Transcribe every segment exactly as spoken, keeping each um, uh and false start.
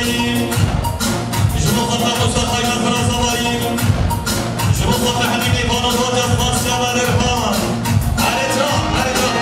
Ji bo xwe te Musa Xayna Firaza Bayî. Ji bo xwe te Hemîdê Bano Doca Spasiya Erfan. Erê can, erê can.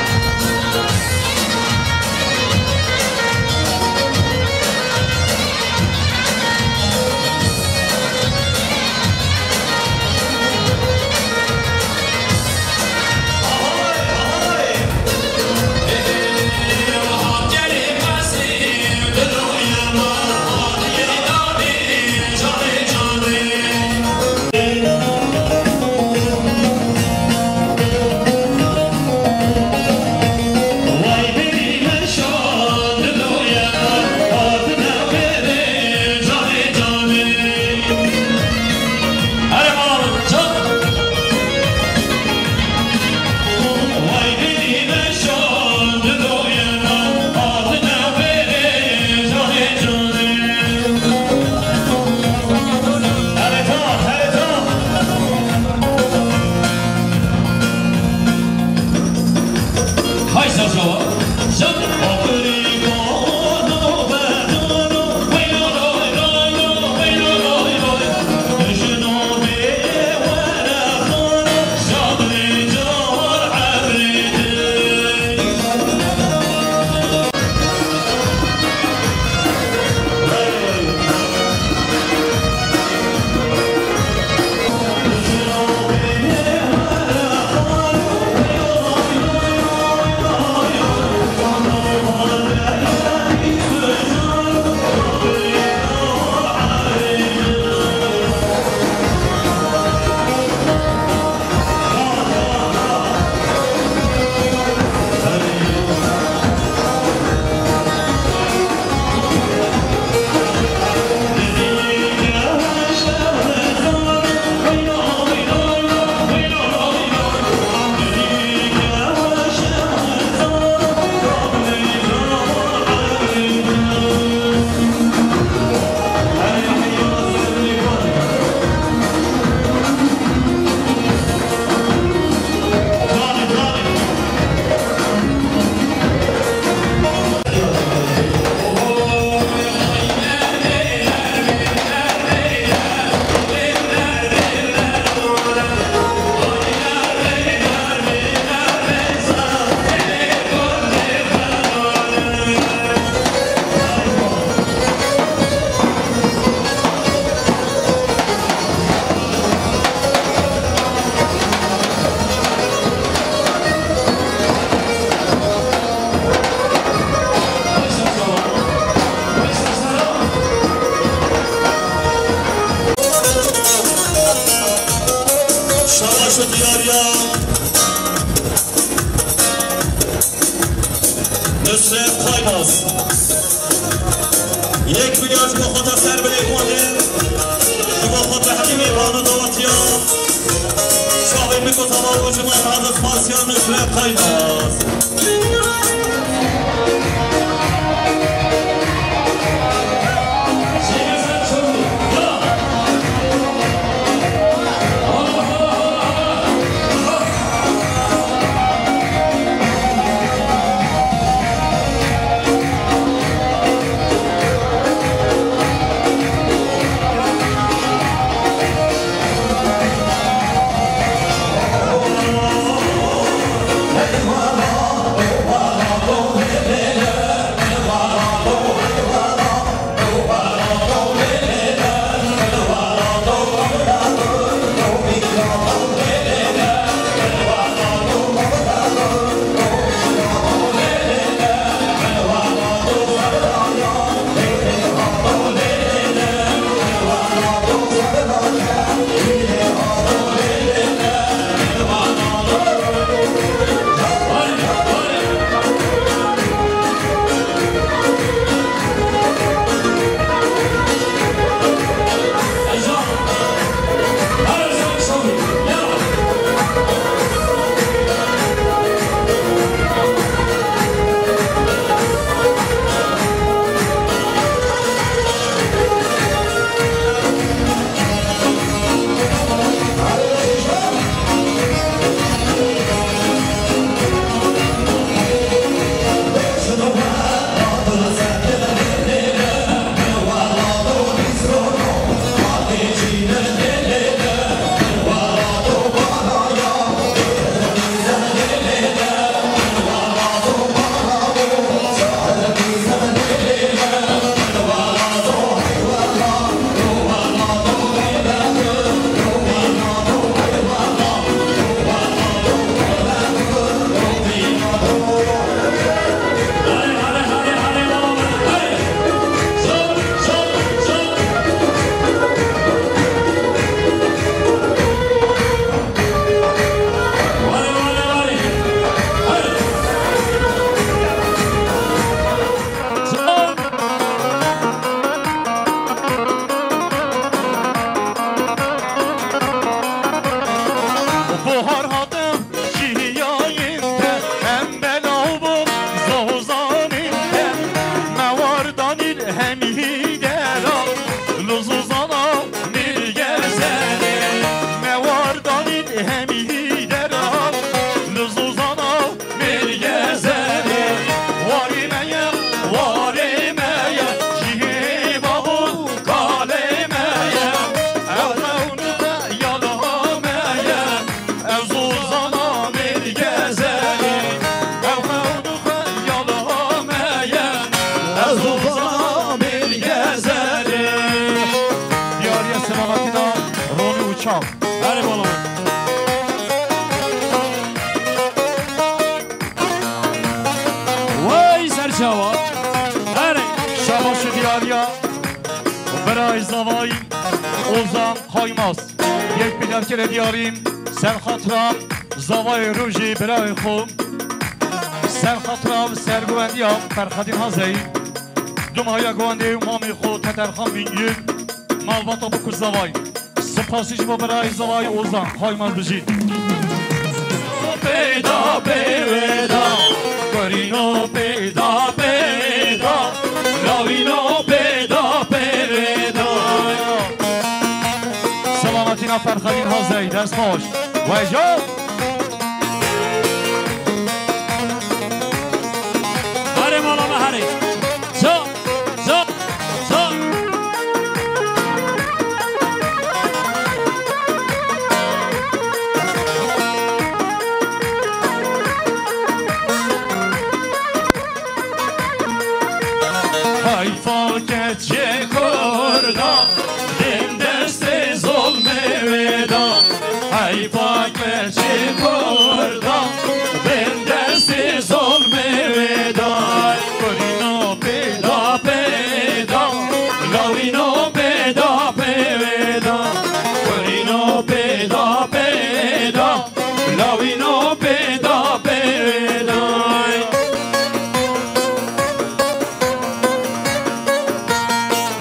Şabaş û diyariya Nusret Kaynaz. Yek milyar ji bo xwe te ser bilê xwe dê. Ji bo xwe te hemî mêvan û dawetiya. Çavên min ku temav bû ji me re spasiya Nusret Kaynaz. Zozana bir gezerim. Diyariye selametine Roni Uçal. Hadi bakalım. Vay serçava. Hadi. Şabaş diyariye. Beray zavay. Ozan Kaymaz. Yek milyar kere diyarîm, ser xatira zavayê rojê birayê xwe, ser xatira serguvendiya Ferxedîn Hazeyî, dumaya guandê û mamê xwe Teterxan Bingî, malbata Bikû zavay. Spasî ji bo birayê zavay Ozan Kaymaz bijî. Peyda peyveda, kurîno peyda peyda, lawîno peyda peyveda. Selametîna Ferxedîn Hazey, dest xweş. Wejo. Herê mala me herê. Zo, zo, zo. Heyfa keçê Kurda, bên destê zolmê wê da. Heyfa keçê Kurda, bên destê zolmê wê da. Kurîno pêda pêda, lawîno pêda pêda. Kurîno pêda pêda, lawîno pêda pêda.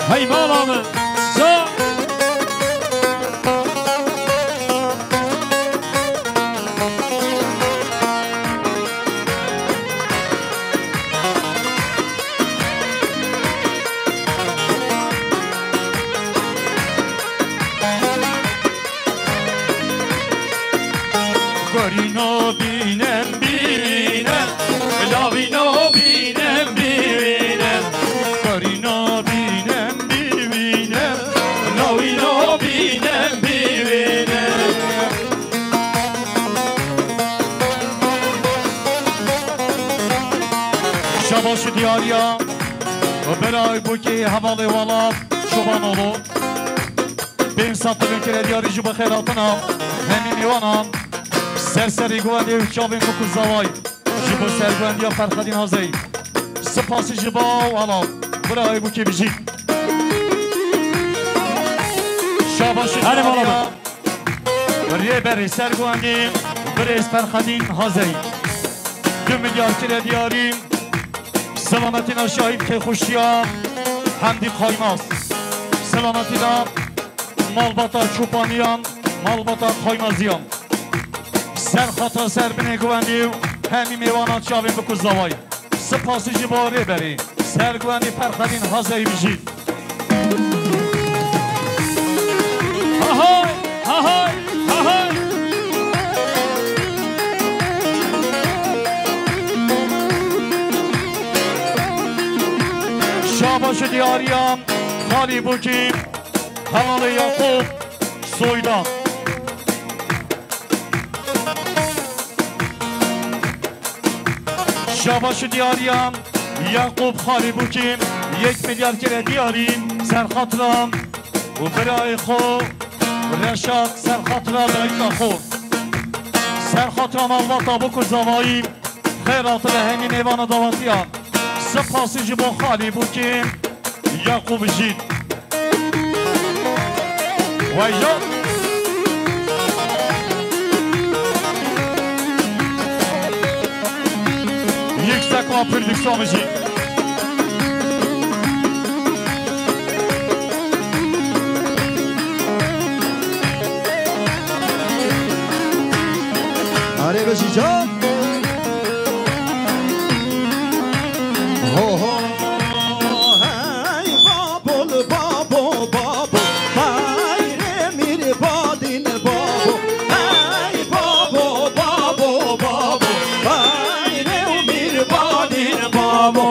Hey mala min. Sa. Gorîno bînem bînem, lawîno bînem bînem. Gorîno bînem bînem, lawîno bînem bînem. Şabaş û diyariya Beray Bûkê hevalê welat Çobanoğlu. Pênc sed pulên kire diyarî ji bo xêrhatina hemî mêvanan, ser serî guhedê û çavên Bikû zavay, ji bo serguhendiya Ferxedîn Hazey. Spasî ji bo wala, birayê Bûkê bijî. Şabaş. Hadi bakalım. Rêberê serguhendî, birêz Ferxedîn Hazey. Du milyar kire diyarî. Selametîna şahîd kêxweşiya Hemdî Kaymaz. Selametîna malbata Çopaniyan, malbata Kaymaziyan. Ser xatira ser binê guhedê û hemî mêvana çavên Bikû zavay. Spasî ji bo rêberê serguhendî Ferxedîn Hazey bijî. Hahay, hahay, hahay. Şabaş û diyariya Xalî Bûkî, hevalê Yaqûb Soydan. Şabaş û diyariya Yaqûb Xalî Bûkî, yek milyar kere diyarî, ser xatira û birayê xwe Reşat, ser xatira dayika xwe, ser xatira malbata Bikû zavayî, xêr hatine hemî mêvana dawetiyan. Spasî ji bo Xalî Bûkî, Yaqûb Jîn. Vay ya. Yüksek Prodüksiyon Müziği. Arê bijî can. Ho, ho. Hey babo, babo, babo. Hey re mîr badîn babo. Hey babo, babo, babo. Hey re mîr badîn babo.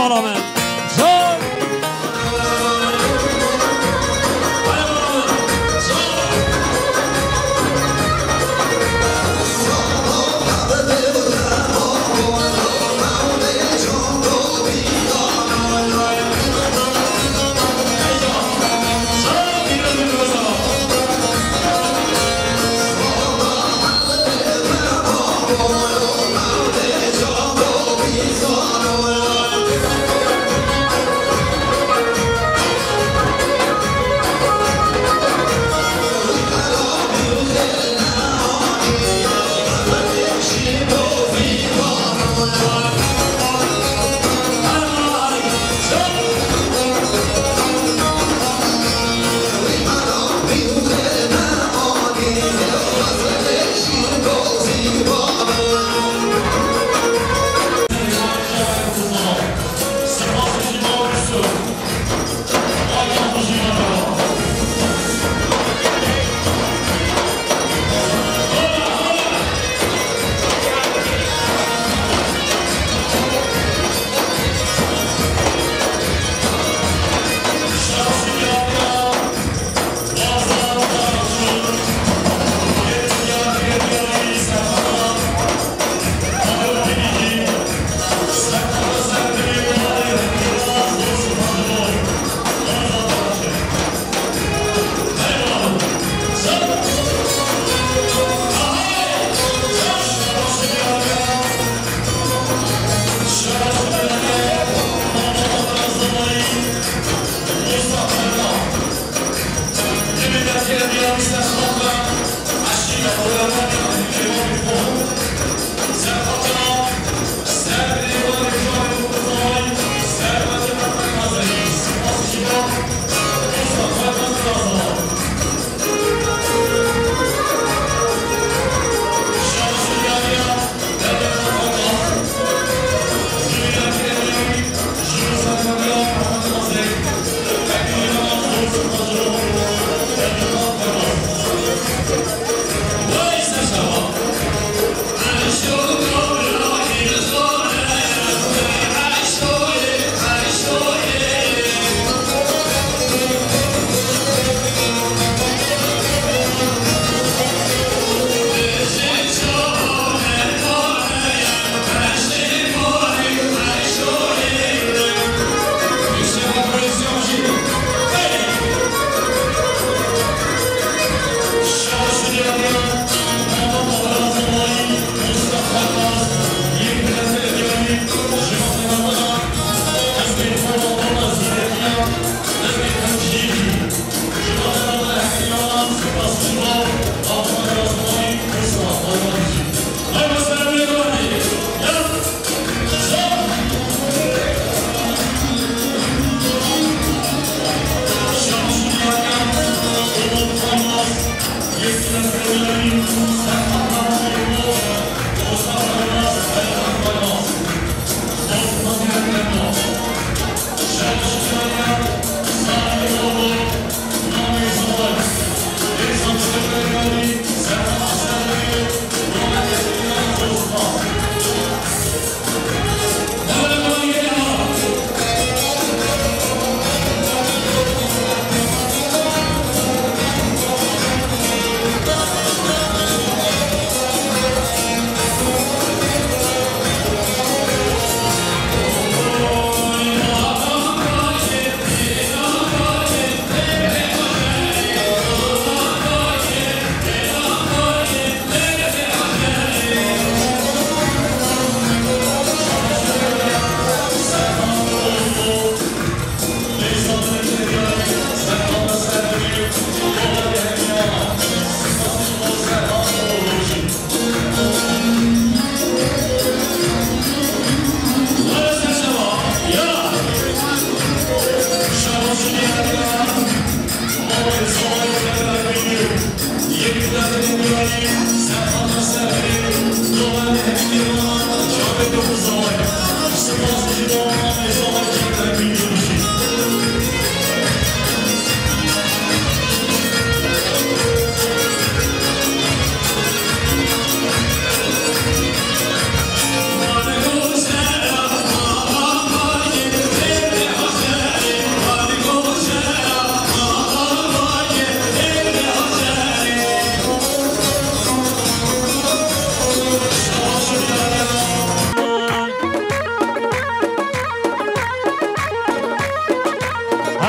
Ala me. Can.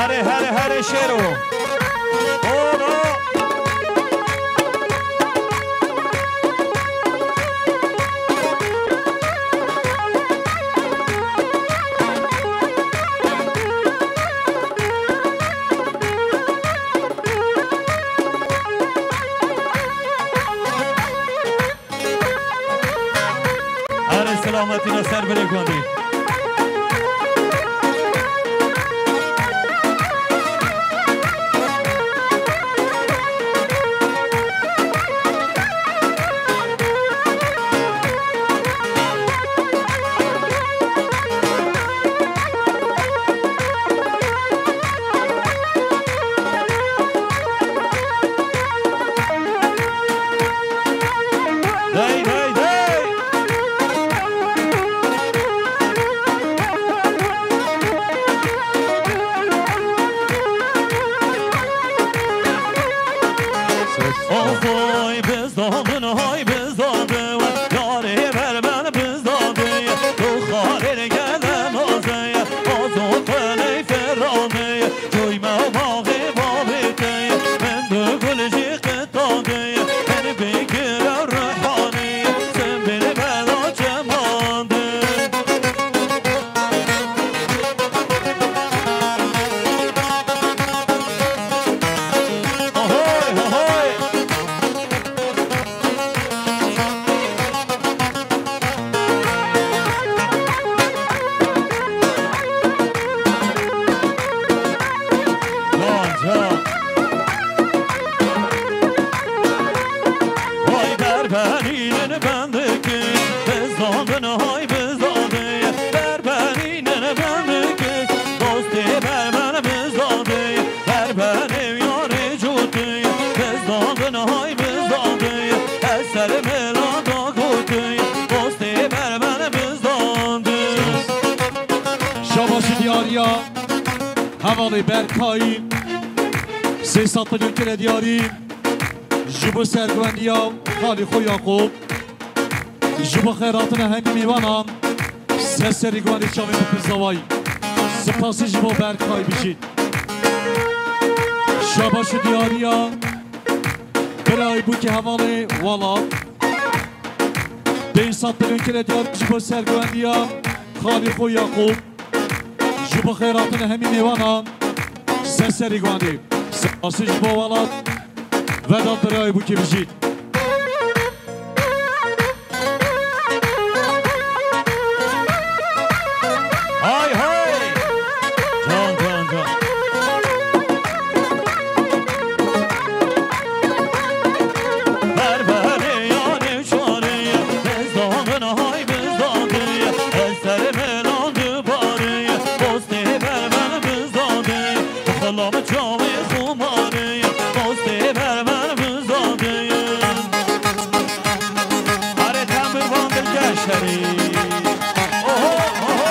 Here, here, here, şêro. Oro. Erê selametî ne ser birê gundî. Dey, dey, dey. Oxoy bizdandin, hay bizdandin, yarê ver ben bizdandin, tu xarê gele nazê, azo xeley ferranê, coy me baxê babê te, min du gul jî qetandê, her bikire ruhanê, sembêl bela çemandê. Ahoy, ahoy. Can, can. Vay berberînin bendikî, bizdandin hay bizdandê, berberînin bendikî, dostê berber bizdandê, berberê yarê cotê, bizdandin hay bizdandê, ez ser mela da gotê, dostê berber bizdandê. Şabaşi diyariya hevalê Berkayî, sê sed milyon kire diyarî. Ji bo serguvendiya xalî xwe Yaqûb, ji bo xeyratina hemî mêvanan, ser serî guhandî çavên bi pirzawayî. Spasî ji bo Berkay bijî. Şabaş û diyariya birayê bûkê hevalê welat. Pênc sed milyon kire diyar ji bo serguvendiya xalî xwe Yaqûb. Ji bo xeyratina hemî mêvanan ser serî guhandî. Spasî ji bo welat. Vedat birayê bûkê bijît. Hay hay! Can, can, can. Berberê yarê şarê, bizdandin hay bizdandê, ez ser melan dubarê, dostê berber bizdandê, xilam çavê xumarê, dostê berber bizdandê. Are tembur bandil geşerî. Oho, oho.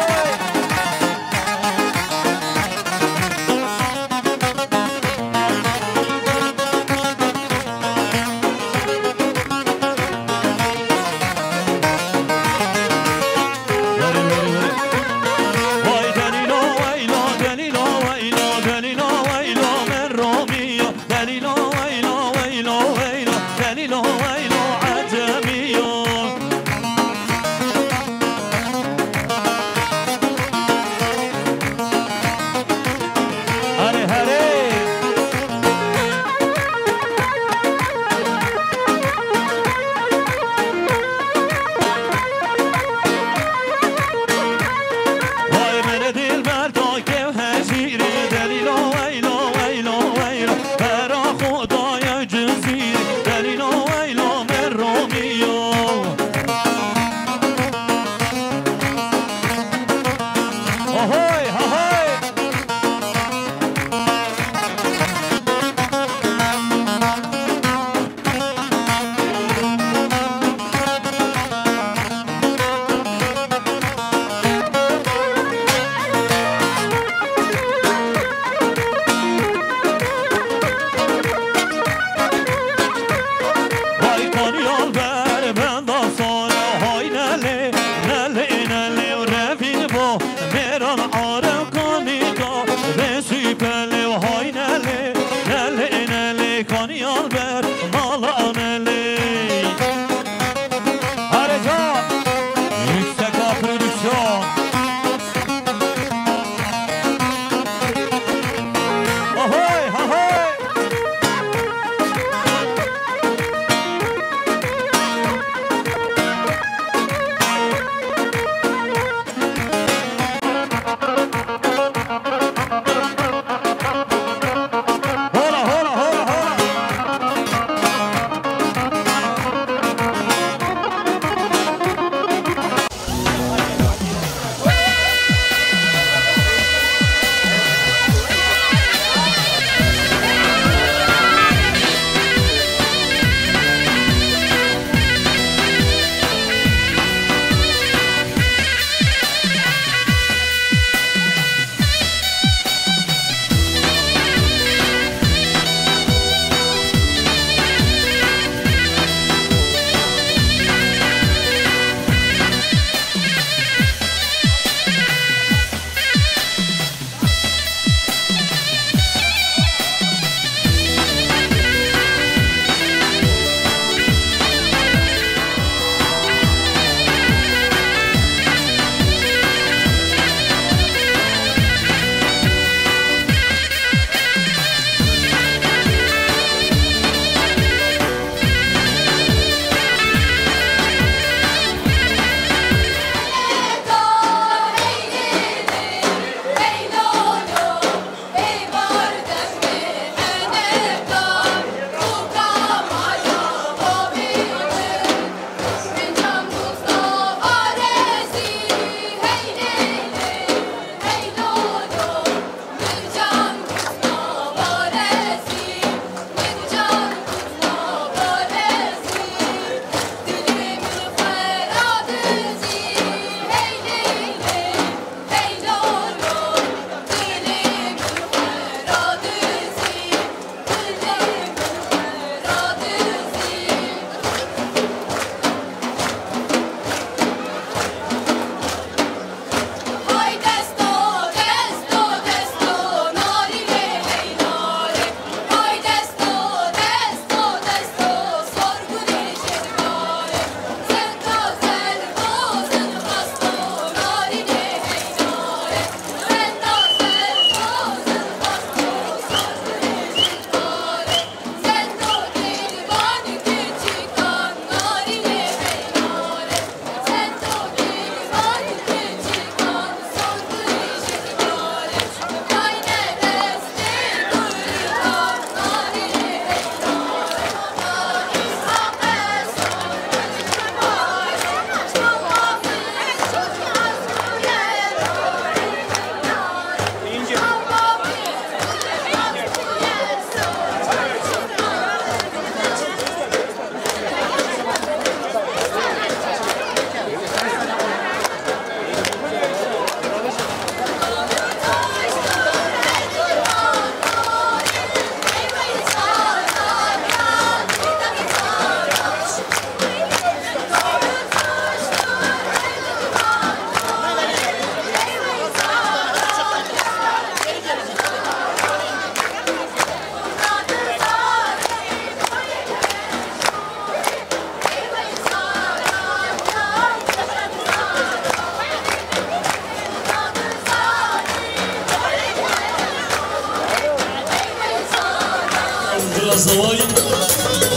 Zavayî,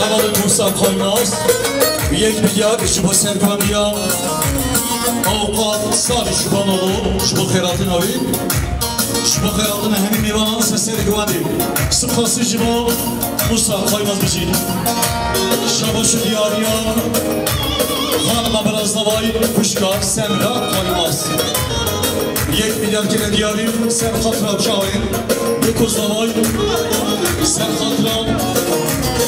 hevalê Musa Kaymaz, yek milyar ji bo serbandiya Awqat Salî Şubanoglu, ji bo xêratina wî, ji bo xêratina hemî mêvanan ser serê guhandê. Spasî ji bo Musa Kaymaz bijî. Şabaş û diyariya xanima Birazavayî, xwişka Semra Kaymaz. Yek milyar kire diyarî ser xatira çawên. Biko zavay, ser xatira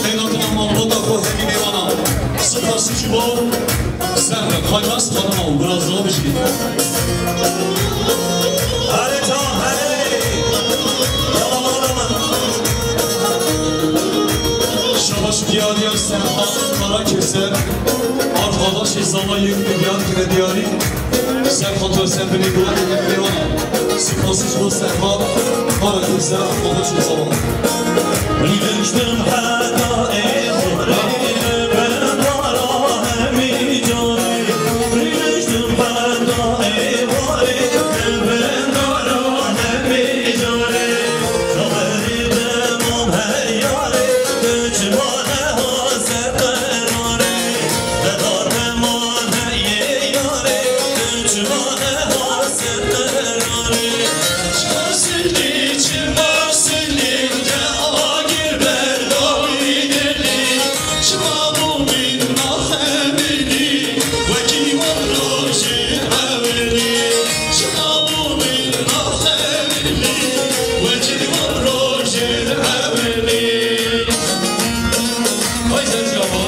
xeyratina malbata xwe hemî mêvana. Spasî ji bo Semra Kaymaz xanima û Birazava bijî. Here can, here. Yalan olamaz. Şabaş diyariya Serhat Karakeser, arkadaşê Zava yek milyar kire diyarî. Serhat ve sen beni bu arada. Spasî ji bo Serhat Karakeser, arkadaşê Zava. Rîniştim heta êvarê, bendara hemî carê. Rîniştim heta êvarê, bendara hemî carê. Xeberî demam heyarê, tu çima neha ser qerarê. Te dar demam heyê yarê, tu çima neha ser qerarê. Çima silî, çima silî, te agir berdawî dilî. Çima bû min naxemilî, wekî wan rojê ewilî. Çima bû min naxemilî, wekî wan rojê ewilî. Vay sen çawa.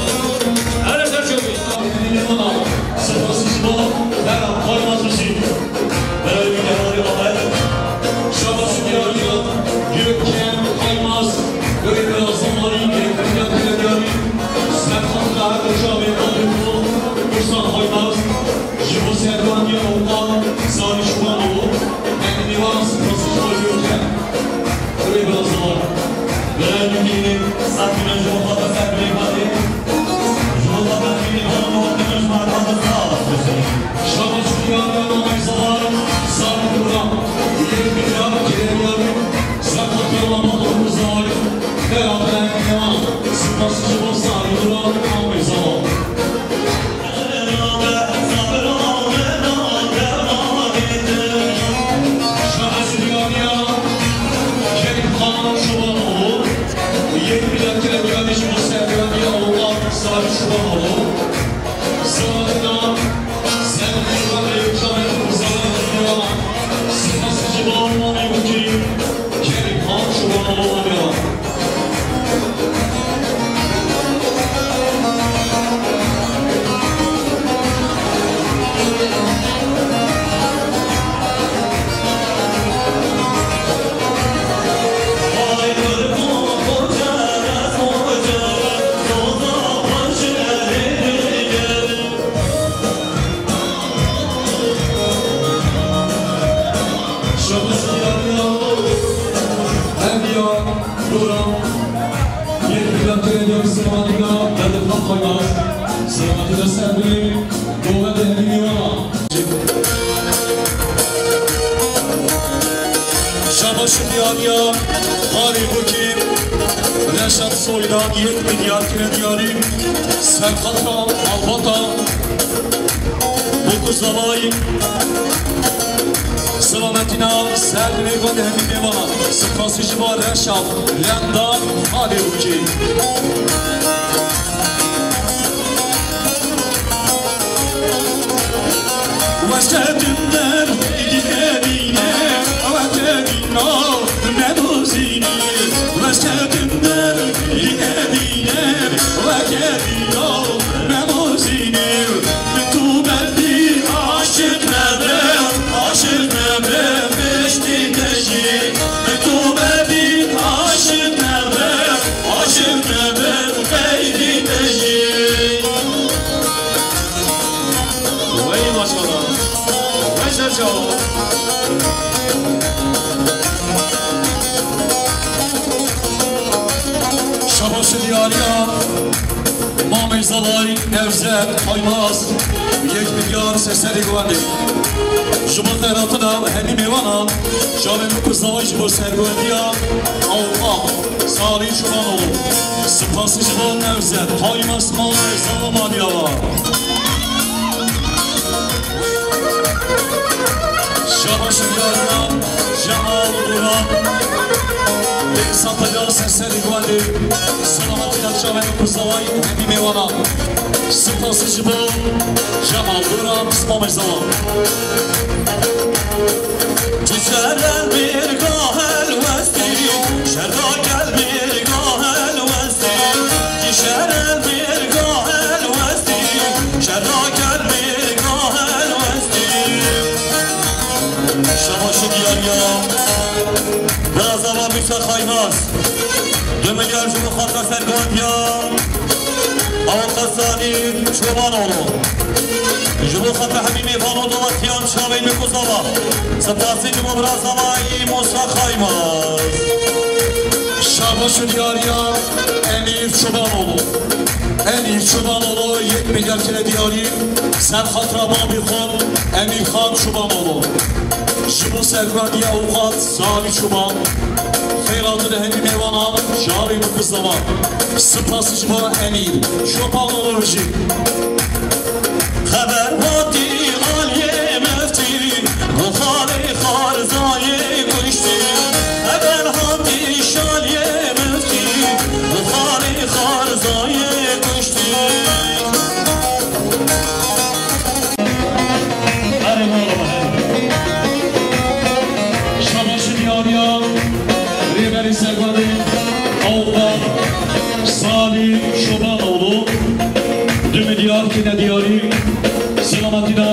Hele sen çawa. Spasî ji bo Ferhat Kaymaz bijî. Berê wî dewarê Amed. Şabaş û diyariya Görkem Kaymaz. Görkem Kaymaz. Serhat Kaymaz. Ji bo serbandiya Awqat Salî Şubanoglu, hemî mêvanan spasî ji bo Görkem. Kurê Birazava. Birayê min, sakinên ji bo xwe ser bilê xwe dê. Ji bo xwe ser bilê xwe dê, ji bo xwe ser bilê xwe dê. Şabaş û diyariya nameyê Zava, Salî Kurban. Yek milyar kire diyarî, Serhat Kurban, Batur Zavayî. Xêra bire hemî mêvanan. Spasî ji bo Salî Kurban, nameyê Zava. Şabaş û diyariya, hemî ya, dora, yek milyar kire diyarî selametîna, Bedî Kaymaz, selametîna ser bilê, dowletê hemî mêvanan. Şabaş û diyariya, Xalî Bukî, Reşat Soydan, yek milyar kire diyarî, Serhat Malbata, Bûk û Zavayî, selametîna ser binê xwe de hemî mêvanan. Spasî ji bo Reşa, Lenda, Xalê Rûkê. Weşetim der îdî evîne, ewe tevîna. Memozînî, weşetim der îdî evîne, weke dîna Memozînî. Min tu berdî aşiq nebe, aşiq nebe, piştî te jî. Min tu berdî aşiq nebe, aşiq nebe, qeydî te jî. Wey maşallah. Wey ser çawa. Zavay Nevzet Kaymaz, yek milyar ser serê guhê. Ji bo xeyratina hemî mêvanan, çavên ku zavay ji bo serguhetiya Awqaf Salî Çobanoğlu. Spasî ji bo Nevzet Kaymaz, malê zava maliya wa. Şabaş diyariya Cemal Duran. Bêsa peyda ser serê guhê. Selametî da çavên ku zavay hemî mêvanan. Spasî ji bo Cemal Duran, pismamê zawa. Tu şerel bir gahel westî, şerra gel bir gahel westî. Tu şerel bir gahel westî, şerra gel bir gahel westî. Şabaş diyariya. Bira zava Musa Kaymaz. Du milyar ji bo xatir serguhetiya Awqaf Salî Çobanoğlu. Ji bo xatir hemî mêvan û dawetiyan çavên min ku zava. Spasî ji bo bira zavayî Musa Kaymaz. Şabaş û diyariya Emîr Çobanoğlu. Emîr Çobanoğlu yek milyar kere diyarî ser xatira babî xwe Emîr Xan Çobanoğlu. Ji bo serguhetiya Awqaf Salî Çoban. Xeyratî da hemî mêvanan, çavên min ku zava. Spasî ji bo Emîr Çobanoğlu jî. Xeber hatî aliyê meftî, Buxarê xarzayê kuştî. Xeber hatî şaliyê meftî, Buxarê xarzayê kuştî. Erê mala me. Şabaş diyariya Rêberê Serbanê Awqaf Salî Çobanoğlu. Du milyar kine diyarî. Selametîna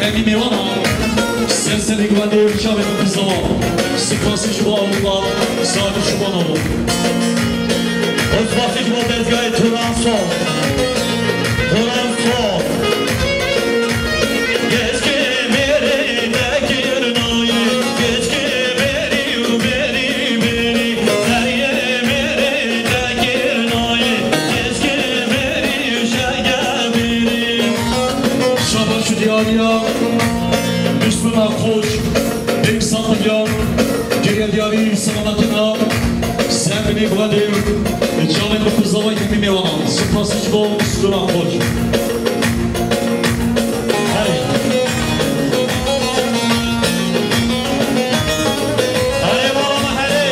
hemî mêvanan. Ser serê guhê çavên min ku zava. Spasî ji bo Awqaf Salî Çobanoğlu. Spasî ji bo dezgahê Turanso. Turanso. Keşke bêrê te kirnayê, keşke bêrî û bêrî bêrî. Serê bêrê te kirnayê, keşke bêrî û şege bêrî. Şabaş û diyariya Müslüman Koç, Bêrî Sapiryan, geriye diyarî selametîna. Ser binê guhê, çavên min ku zavay hemî mêvanan. Spasî ji bo Stûra Koç. Herê. Herê bala me herê.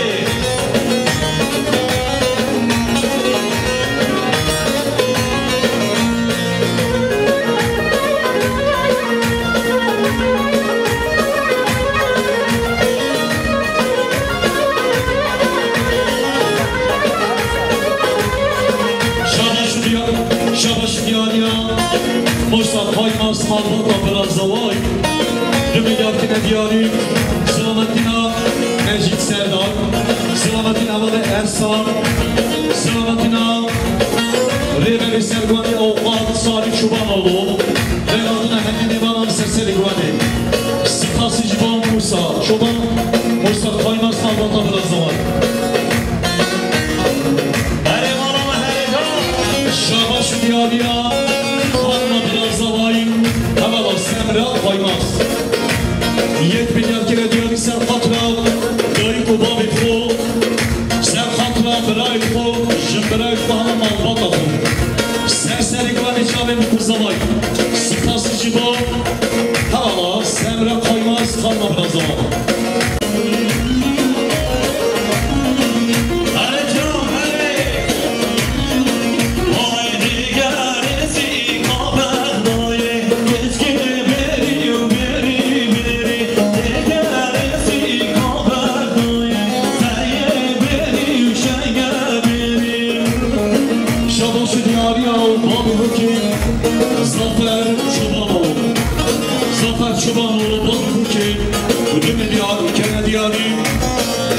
Şabaş diya-, şabaş diyariya. Boşta Kaymaz malbata bira zavay. Du milyar kine diyarî. Selametîna Mecîd Serdar. Selametîna Hevalê Ersan. Selametîna Rêberê Serguhê Awqaf Salî Çobanoğlu. Xeyratîna hemî mêvanan ser serê guhê. Spasî ji bo Musa Çoban, Musa Kaymaz malbata bira zavay. Herê mala me herê ya. Şabaş û diyariya xanima bira zavay, hevala Semra Kaymaz. Yek milyar kere diyarî ser xatira dayik û babê xwe, ser xatira birayê xwe, jin birayê xwe hema malbata xwe. Ser serê guhê çavên min ku zavay. Spasî ji bo hevala Semra Kaymaz, xanima bira zavay. Şabaş û diyariya û babî Bukê Zafer Çobanoğlu. Zafer Çobanoğlu, babî Bukê û du milyar kene diyarî.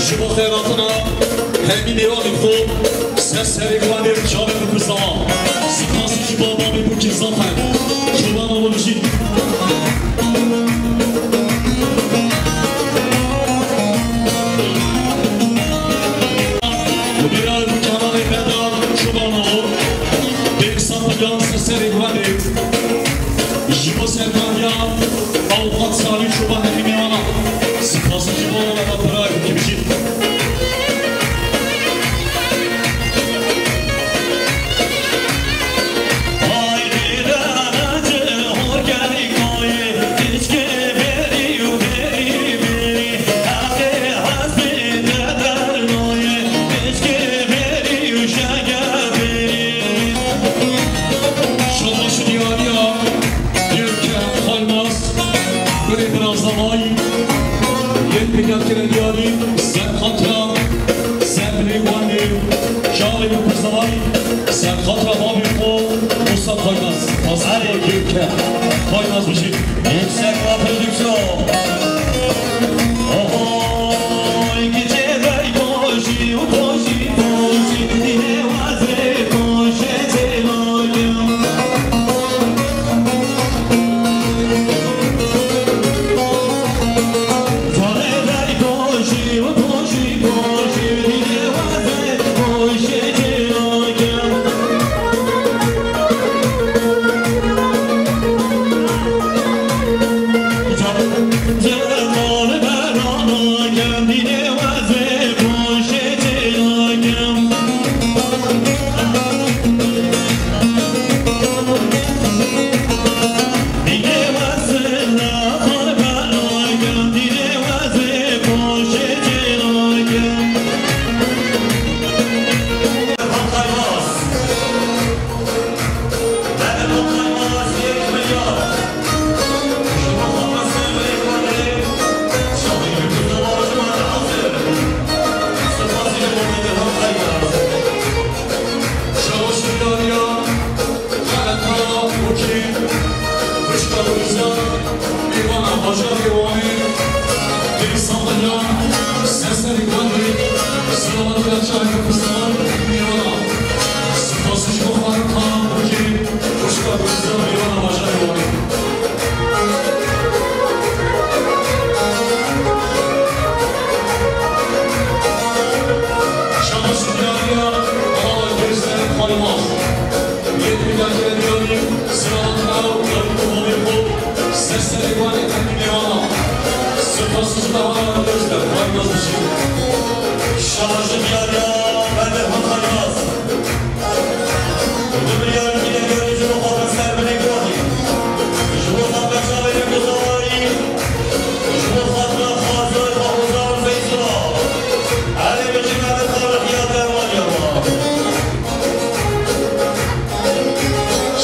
Ji bo xeyratina hemî mêvanê xwe ser serê guhê çavên min ku zava. Spasî ji bo babî Bukê Zafer Çobanoğlu jî. Bira Kemalê Bedar Çobanoğlu. Bêrî Pêkhatkirê diyarî, ser xatira, ser dilê Wanê, çavê bi pirsavayî, ser xatira bavê xwe, Musa Kaynaz, Pasîfa Gülke, Kaynaz bijî. Yüksek Prodüksiyon. Oho, iki çevre koşu, koşu, koşu, yine vazgeç, koşu, koşu. Xaleta Mûkî, xwişka Gulîzar, mêvana bajarê Wanê, Dêrî Sandilyan, Serserê Wanê, Selamet Kiraçay, Kurdistan, mêvana. Spas ji bo Xaleta Mûkî, xwişka Gulîzar, mêvana bajarê Wanê. Şabaş û diyariya Malala Gözde Kaymaz. Yê pêdagirê diyarî, selamet û diyarî û bavê xwe, ser serê Wanê hemî mêvana. Spas ji Malala Gözde Kaymaz dijî. Şabaş û diyariya Bedirhan Kaymaz. Du milyar pînegirî ji bo xwe ser binê Wanê. Ji bo xatira çavê Rêkûzawayî. Ji bo xatira Xazar, Xwezar û Zeytûna. Erê bijî me bi tarixiya dermaniya me.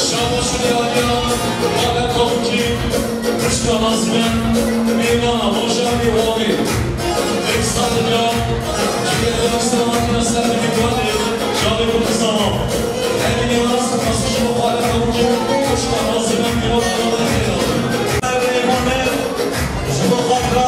Şabaş û diyariya Xaleta Mûkî, xwişka Nazîme, mêvana bajarê Wanê. Êksa dinya, cîgera selametî ser binê Wanê, çavê Kurdistanê. Hemî nêwara spas ji bo Xaleta Mûkî, xwişka Nazîme, mêvana Wanê. Ser binê Wanê, ji bo xatira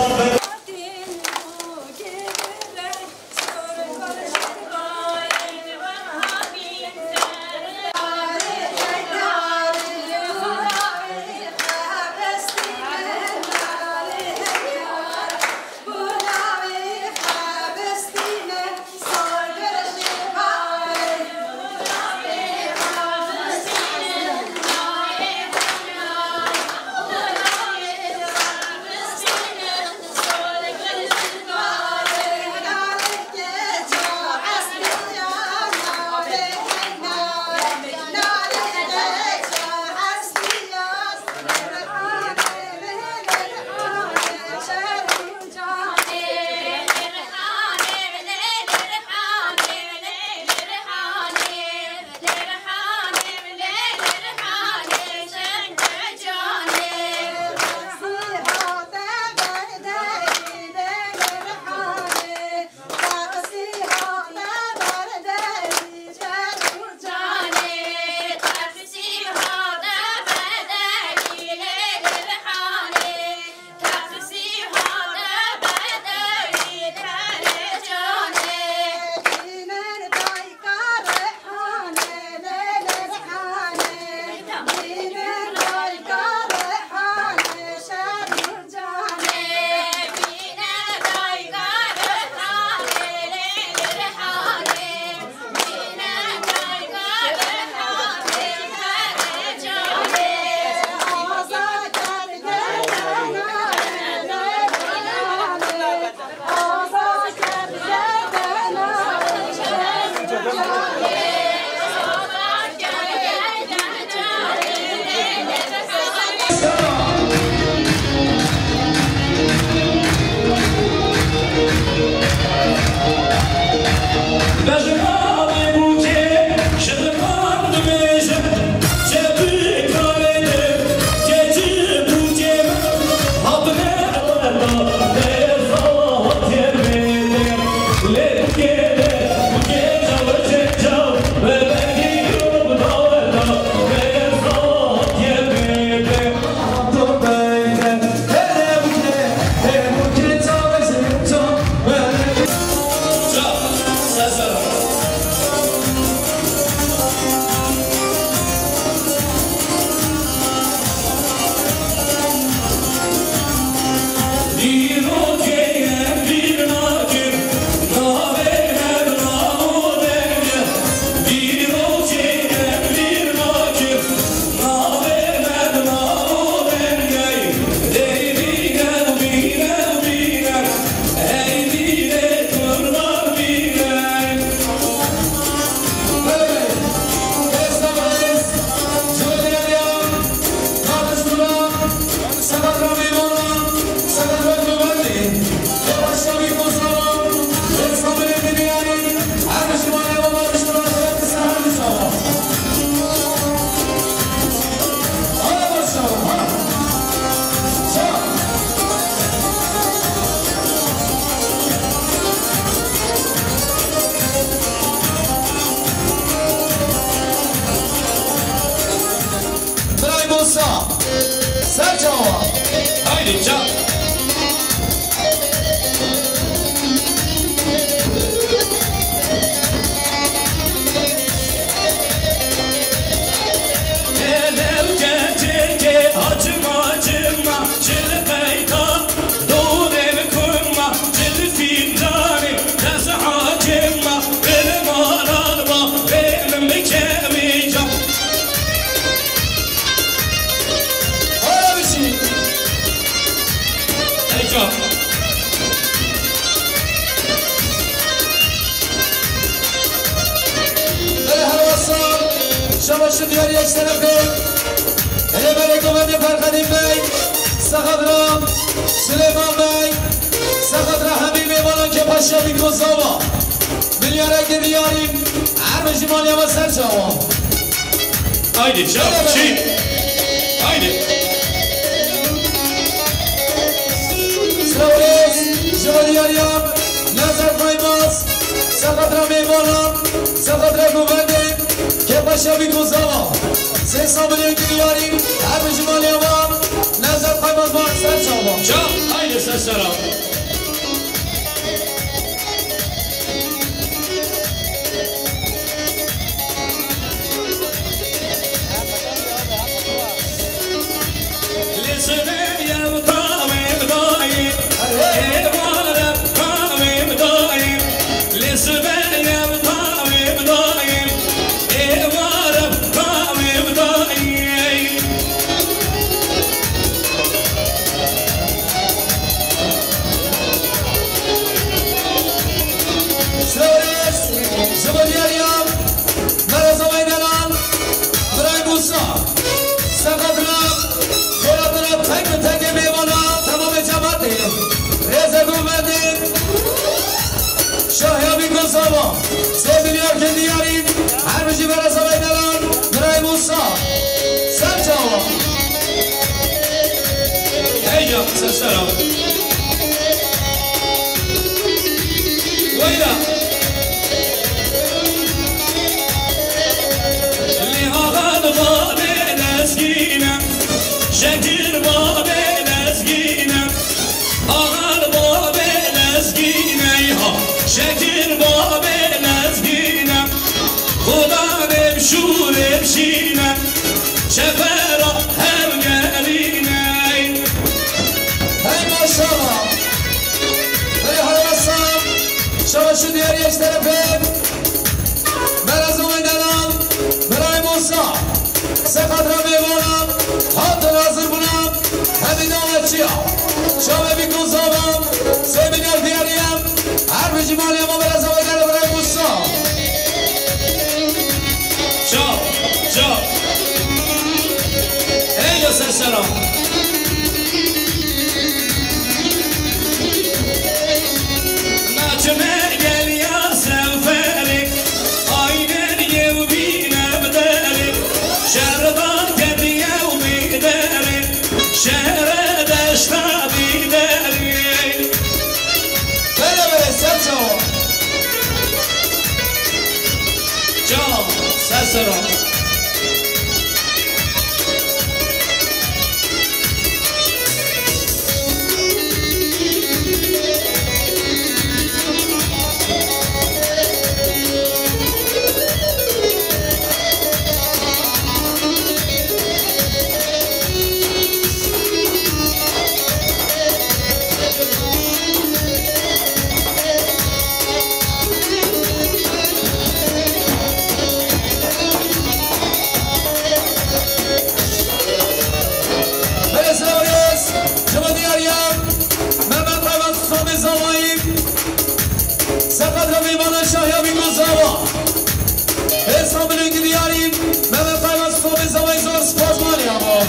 Şu diyar yeş tarafı. Hele böyle kuvvetli Ferhadin Bey, Sakadra, Süleyman Bey, Sakadra Habib Eyvallah Kepaşa Biko Zava. Milyara gidi yarim, her bir jimal yava ser çava. Haydi, çabuk, çiğ. Haydi. Sağ olasın, Cemal Yaryam, Nazar Kaymaz, Sakadra Meyvana, Sakadra Guvende, Kepaşa Biko Zava. Sen sabırın ki yarim, her bir jimal yava, Nazar Kaymaz var, ser çava. Çal, haydi ses selam. Sores, Zubadiyariya, Meraza Meydanan, Biray Musa, Sakadra, Xêratira tek bi tekê mêvana, temamê cemaatê. Rêze guvendê, Şahya Bîko Zava, sê milyar kendî yarî, her bijî Meraza Meydanan, Biray Musa, ser çawa. Hey ya, ser sera. Weyla. Lê axa li babê lezgîne, Şekir babê lezgîne, axa li babê lezgîne, ha, Şekir babê lezgîne, xudanê bi şûrê bişîne, çepera hevgelîne. Hey maşallah. Hey hewasa. Şaba şu diğer yeş tarafı. Meraza Meydanan, Biray Musa. Sekatra Meyvana. Hatin hazır buna. Hemî davetçiya. Şaba Bîko Zava. Sê milyar diğer yem. Her bir cimal yama Meraza Meydanan Biray Musa. Çal, çal. Hey ya ser selam. Naçime gel ya seferê, aynen yew bîne bi derê, şerdan ketiye û bîderê, şere deşta bîderê. Bere bere ser çawa. Çal, ser sera. Belê selamet, Cema Diyariya, Mehmet Ayvaz, Sami Zavayî, Sekat Rabî Bana Şahya Bîko Zava. Hêsan bilêngî diyarî, Mehmet Ayvaz, Sami Zavayî zor spas manî ama.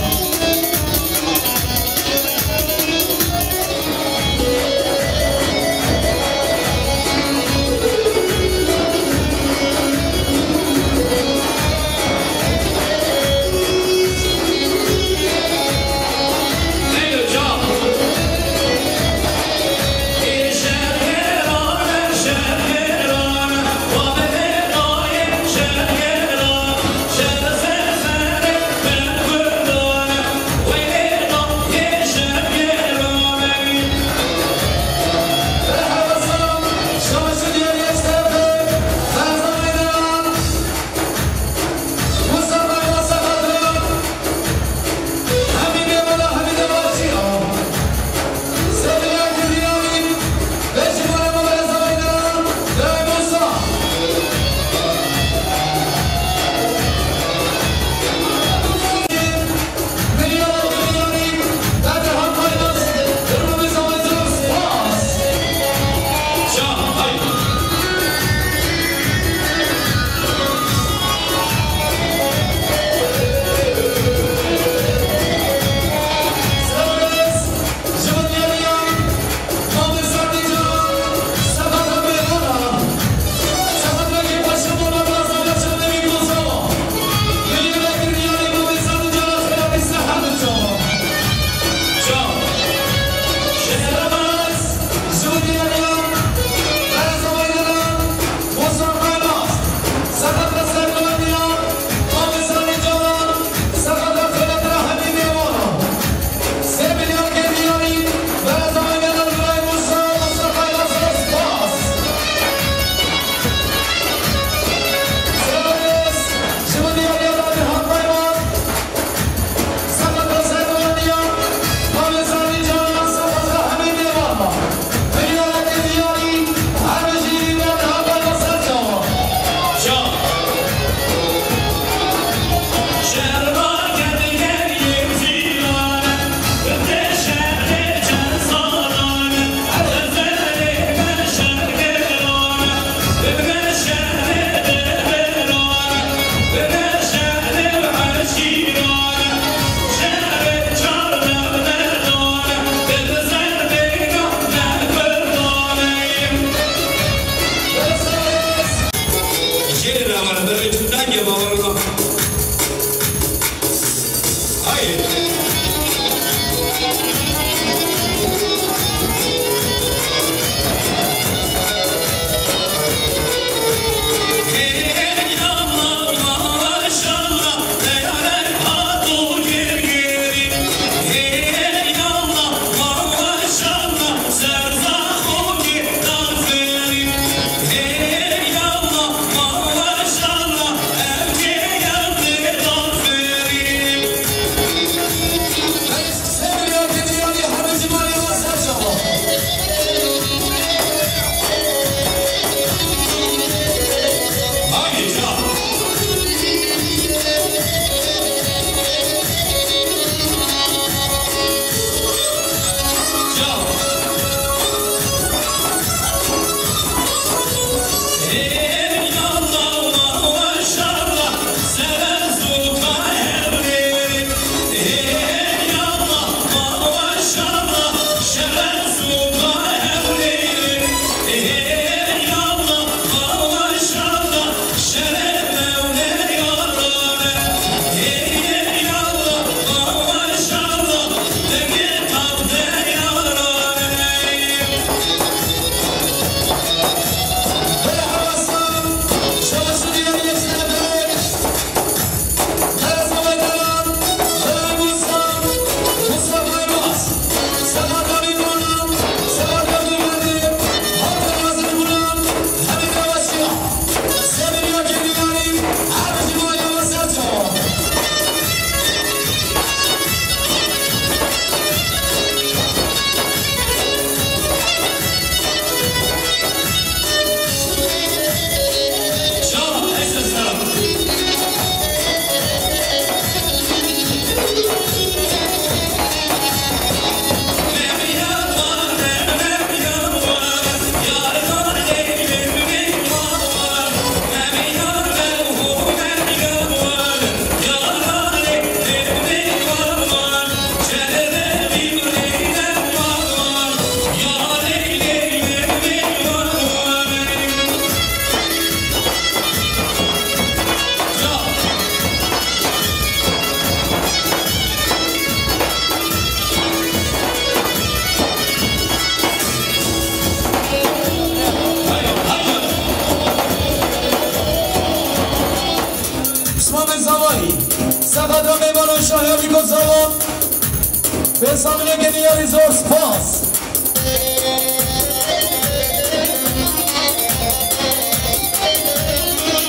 Hesabine geliyor, zor spas.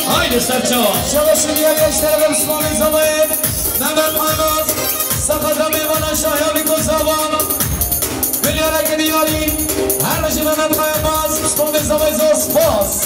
Haydi serçava. Şabaşın diğer gençlere ve Müslüman zamanı. Mehmet Maymaz, Sakatra Meyvana Şahya Biko Zavan. Milyara geliyor. Her başı Mehmet Maymaz, Müslüman zamanı zor spas.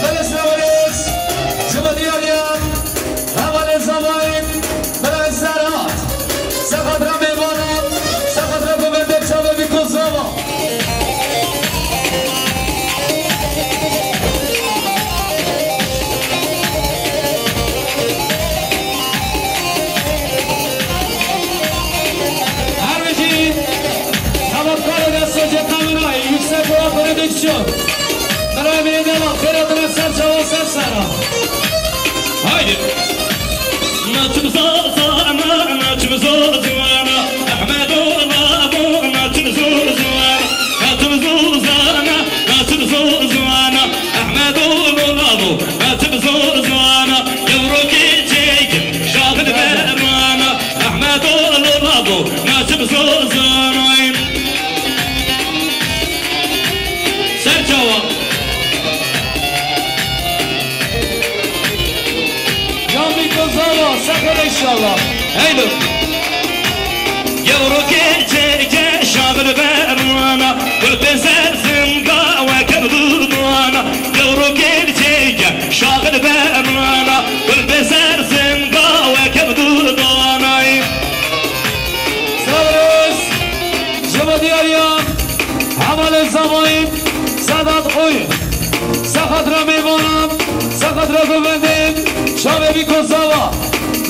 Belê Serweriz, ji Bediyariyan, hevalê Zavayê, belê Serhat, Sexatra mêvanan, Sexatra govendê çavê Bîko Zava. Her bijî, hevalkarê destê cetna min a, yüksek olan prodüksiyon. Min a vê dema xêra dine ser çawa ser sera. Haydi. Naçim zazana, naçim zozana, Ahmedo lavo, naçim zozana, naçim zozana, naçim zozana, Ahmedo lavo, naçim zozana, yavru keçek, şaxil berana, Ahmedo lavo, naçim zozana. Serçawa. Yamî Kozava, sefer inşallah. Heylo. Yewro keçeke şaxil berwana, gul pêser zinga weke bi dudwana. Yewro keçeke şaxil berwana, gul pêser zinga weke bi dudwanay. Serveriz, ji bo diyariya hevalê Zavayî, Sedat Oy, Sexatra mêvanan, Sexatra govendên, çavê Bîko Zava,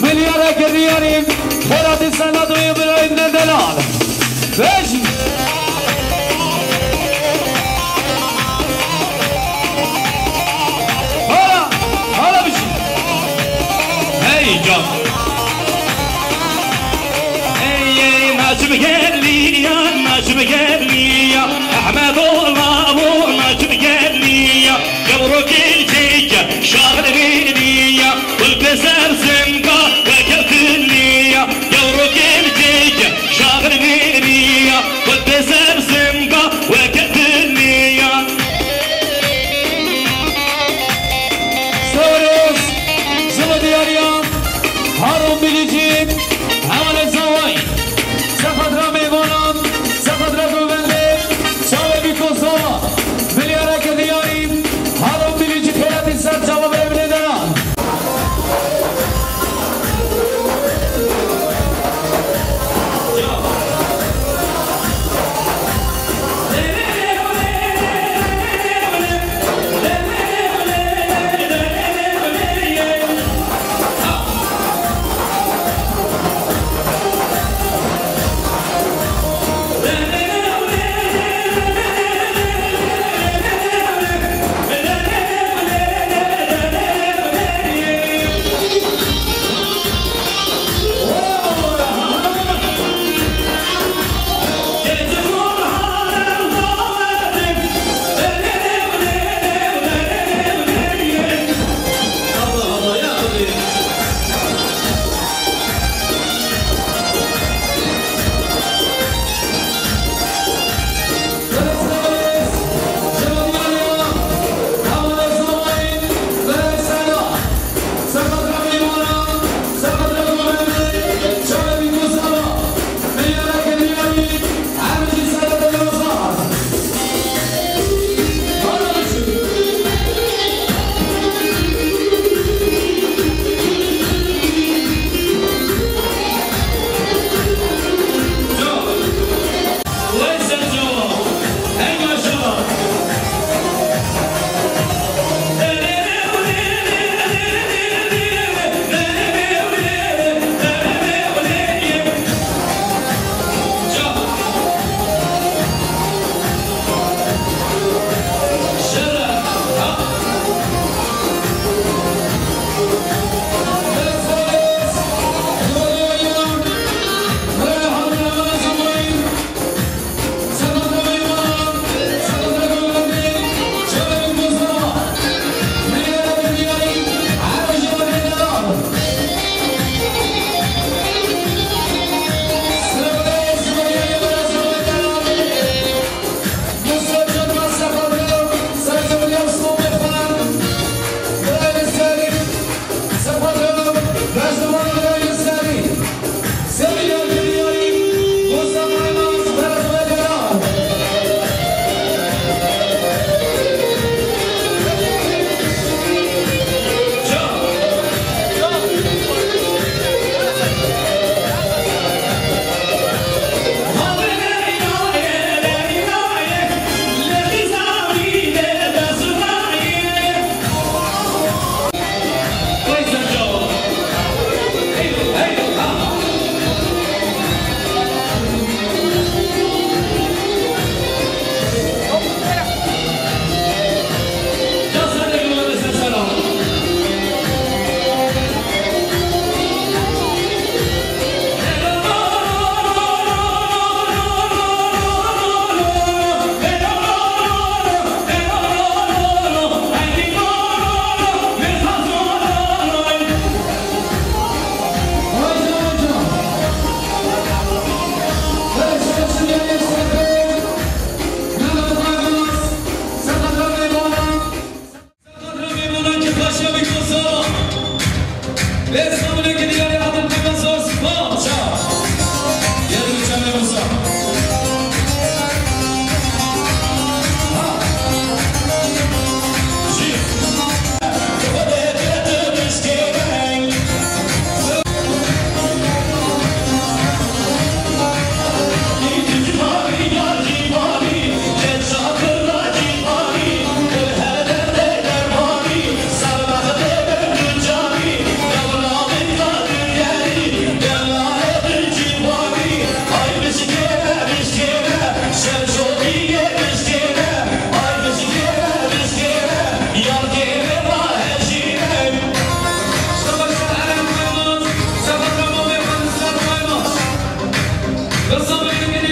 milyara giriyarî, xêratî Sedat Oy Îbrahîm Nedelal. Bejî. Hala, hala bijî. Hey can. Ey, ey, naçim geliya, naçim geliya. Ahmet ola bu naçim geliya. Yavru keçeke şaxil biniya. Gul pêser zinga weke tiliya. Yavru keçeke şaxil biniya. Gul pêser zinga weke tiliya. Serveriz, ji bo diyariya Harun Bilicî, hevalê Zawayî, Sexatra mêvanan, Sexatra govendê, çavê Bîko Zava.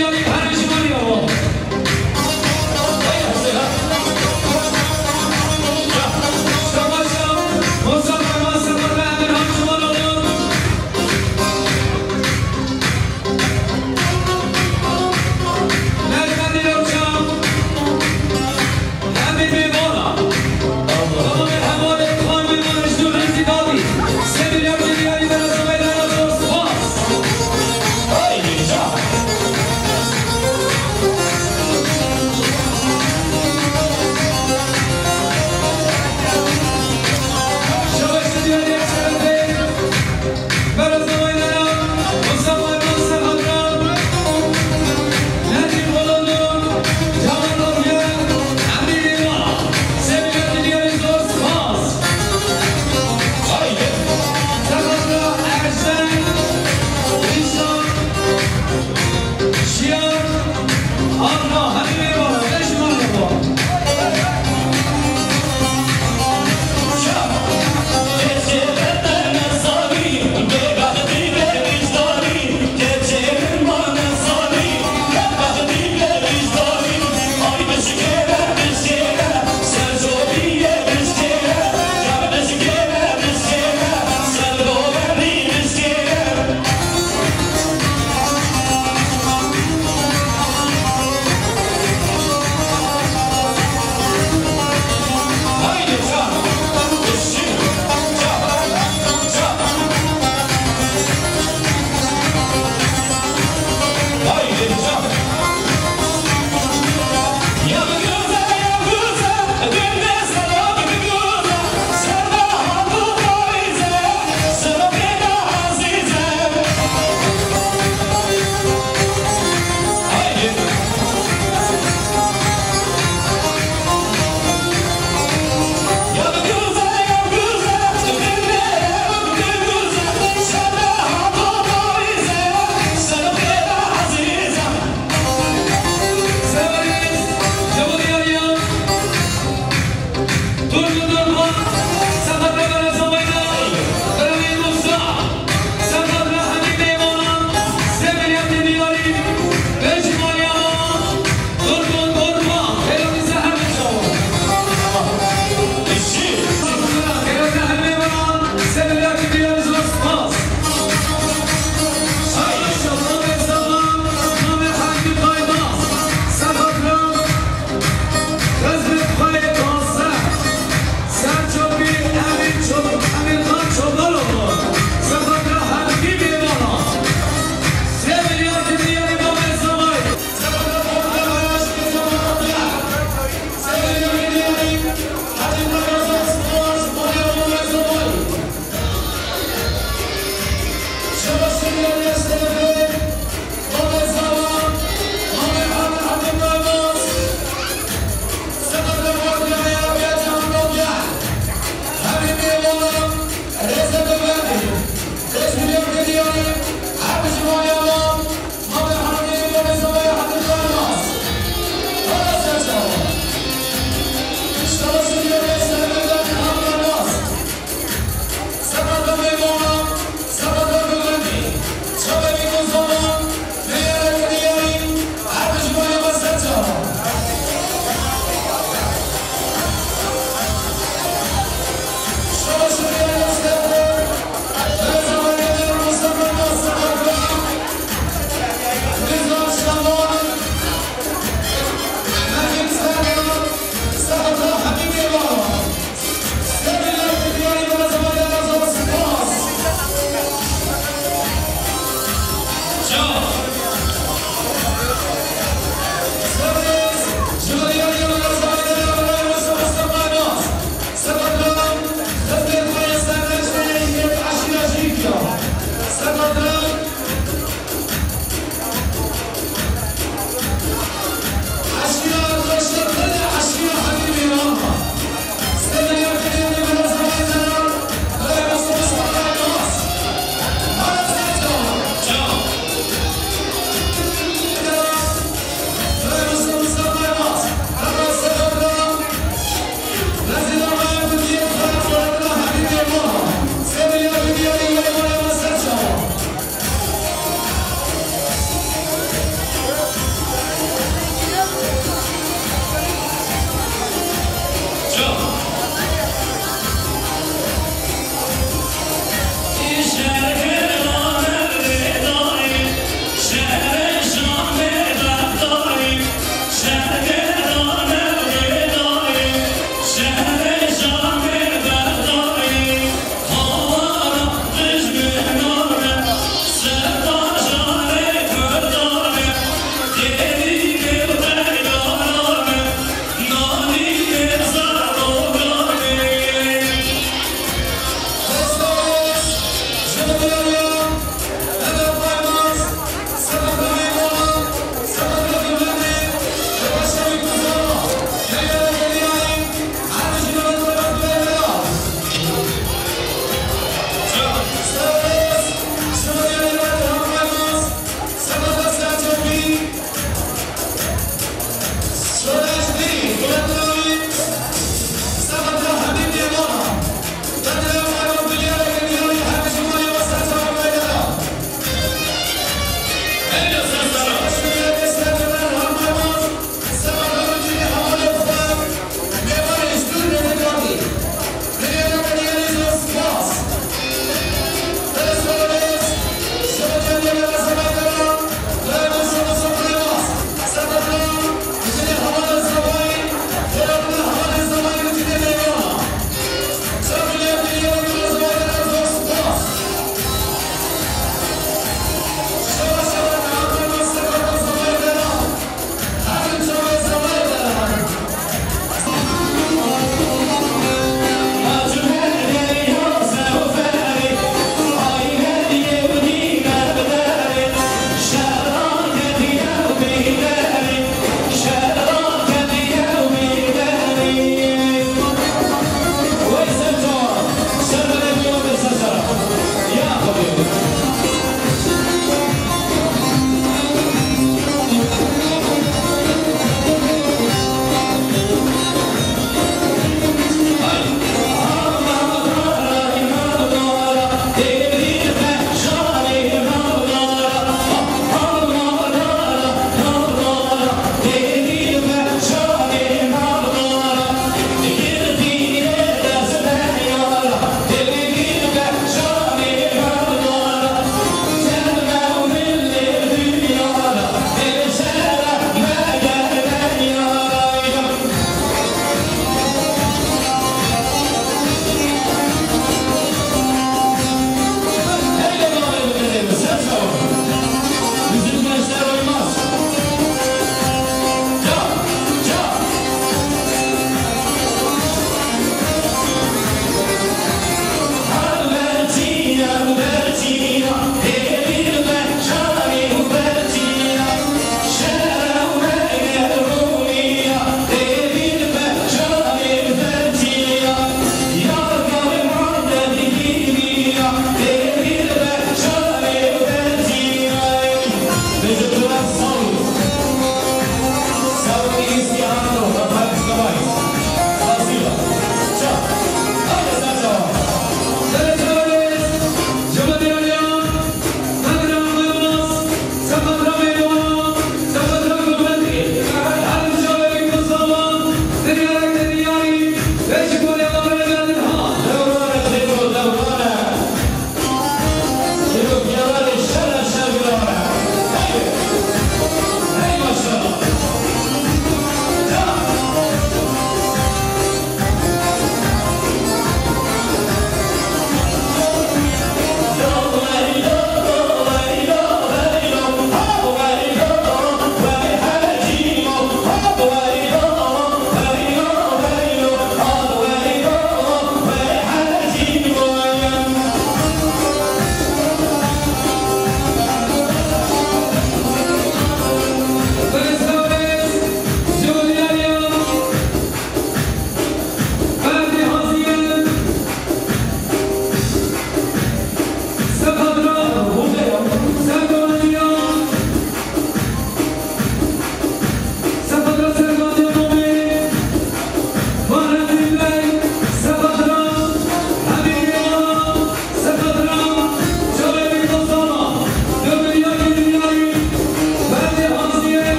Haydi can.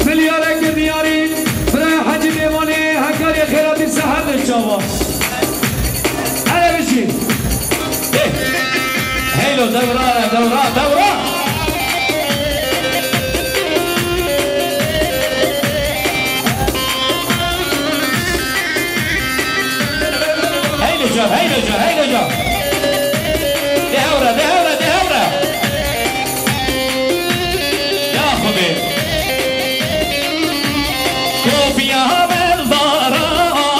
Milyarek diyarî, birayê Hecî Mêvanê, hekarê xêratî seher li çawa. Hele bijî. Heylo, dewra, dewra, dewra. Heylo can, heylo can, heylo can. De hewre, de hewre, de hewre. Ya Xwedê. Kofiya mel dara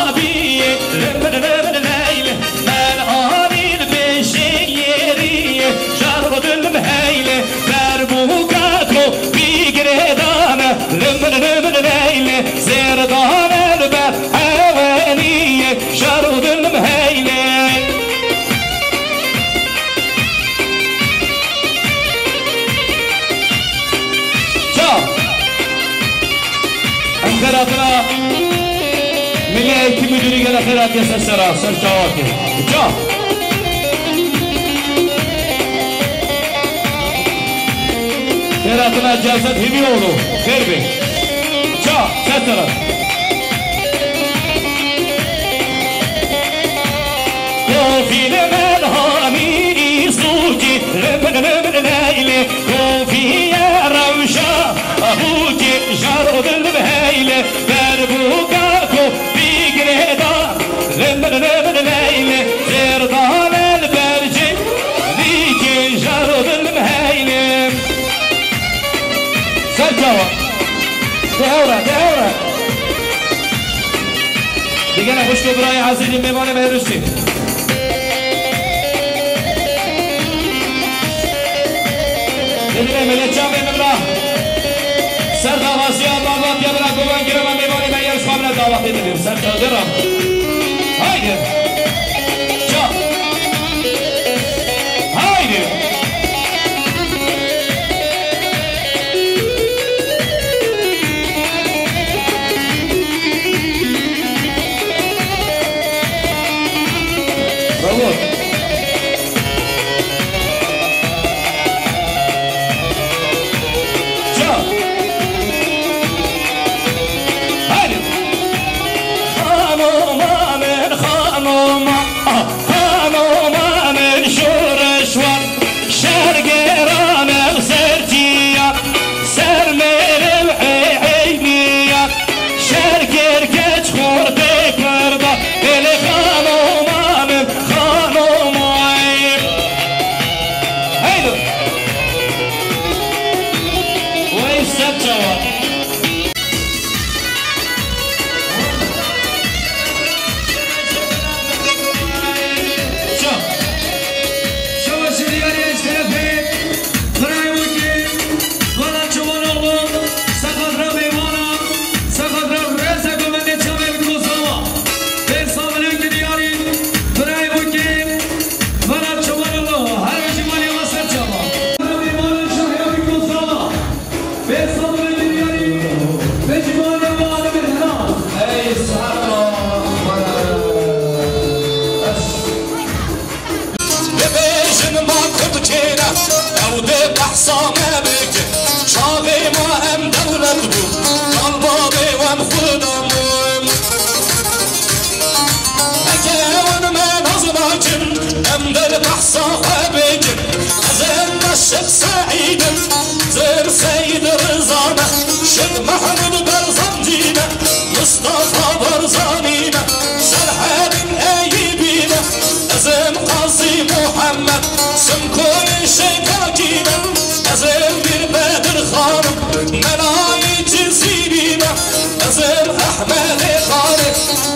abiyê, lim lim lim Leyl, mel anîn beşê yeriyê, şar û dilim heyle, ber bû kako bî girêdane, lim lim lim Leyl, zêrdane li ber eweniyê, şar û dilim heyle. Çaw. Em xêratina Milli Eğitim Müdürü gele xêratiye ser sera, ser çawakê. Çaw. Xêratina Cevdet Himîoğlu, xêr be. Çaw, ser sera. Kofî li melhanî sûkî, li min, li min leylê, kofî ye rewşa bûkî, jar û dil bi heylê, ber bûka kofî girêdar, li min, li min leylê, zêrdane li bercê nîkî, jar û dil bi heylê. Ser çawa. De hewre, de hewre. Digene xwişk û birayê ezîzî mêvanê me Rûsî. Bibîne milê çavê min ra. Ser daxwaziya malbatiya min ra govan girema mêvanê me yê ji xwe min re dawetê dibim. Ser çavê ra. Haydi. Ça. Haydi. Bravo. Ça. Bibêjin ma Kurd kê ne, ew dê behsa me bikin. Çaxê ma em dewlet bû, kalbabê wan xudan bû. Heke wan me naz nakin, em der behsa xwe bikin. Ez ê Meşik Seîd im, zir Seyîd Riza me, Şêx Mehmûd Berzancî me, Mistefa Barzanî me, Serhedîn Eyûbî me, ez im Qazî Muhemmed, Simkoyê Şêkakî me, ez im Mîr Bedirxan im, Melayê Cizîrî me, ez im Ehmedê Xanê,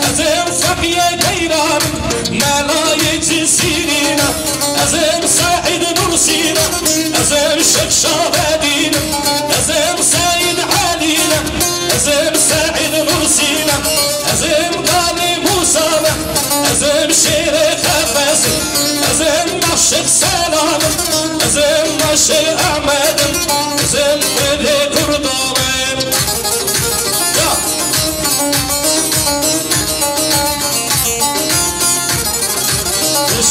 ez im Feqiyê Deyran im, Melayê Cizîrî me, ez im Seîd Nursî me, ez im Şêx Şabedîn im, ez im Seîd Elî me, ez im Seîd Nursî me, ez im Galê Mûsa me, ez im Şêrê Xefes im, ez im Meşik Selam im, ez im Meşik Ehmed im, ez im Xwedê Kurdan im. Ya!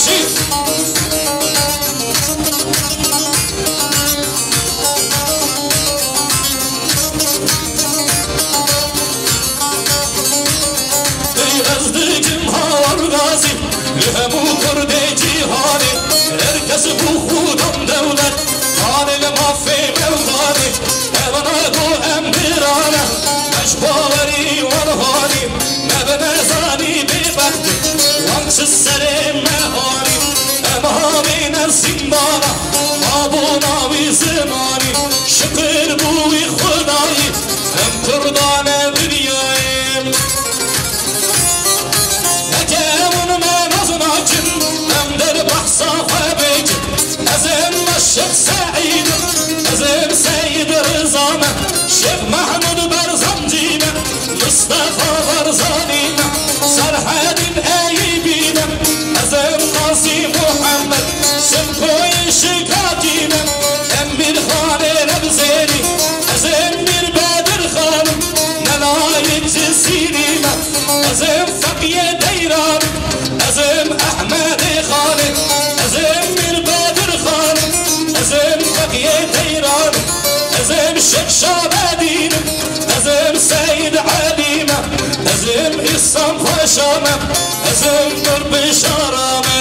Şî! Ey ez dikim Hawar Gazî, li hemû Kurdê cîhanê, her kes bû xudan dewlet, kanê li mafê mewtanê, ev nago em birane, me ji bawerî wan hanî, me bi nezanî bêbext, wan çi serê me hanî, em hamîne zîndana, ma bûna wî zimanî, şikir bû wî Xwedayî, em Kurdan e dinyayê. Heke hûn me naz nakin, em der behsa xwe bikin. Ez im Meşik Seîd im, ez im Seyîd Riza me, Şêx Mehmûd Berzancî me, Mistefa Barzanî me, Serhedîn Eyûbî me, ez im Qazî Muhemmed, Simkoyê Şêkakî me, em Mîr Xanê Rebzêrî, ez im Mîr Bedirxan im, Melayê Cizîrî me, ez im Feqiyê Deyran im, ez im Ehmedê Xanê, ez im Mîr Bedirxan im, ez im Feqiyê Deyran im, ez im Şêx Şabedîn im, ez im Seyîd Elî me, ez im Îslam Paşa me, ez im Nur Bişara me.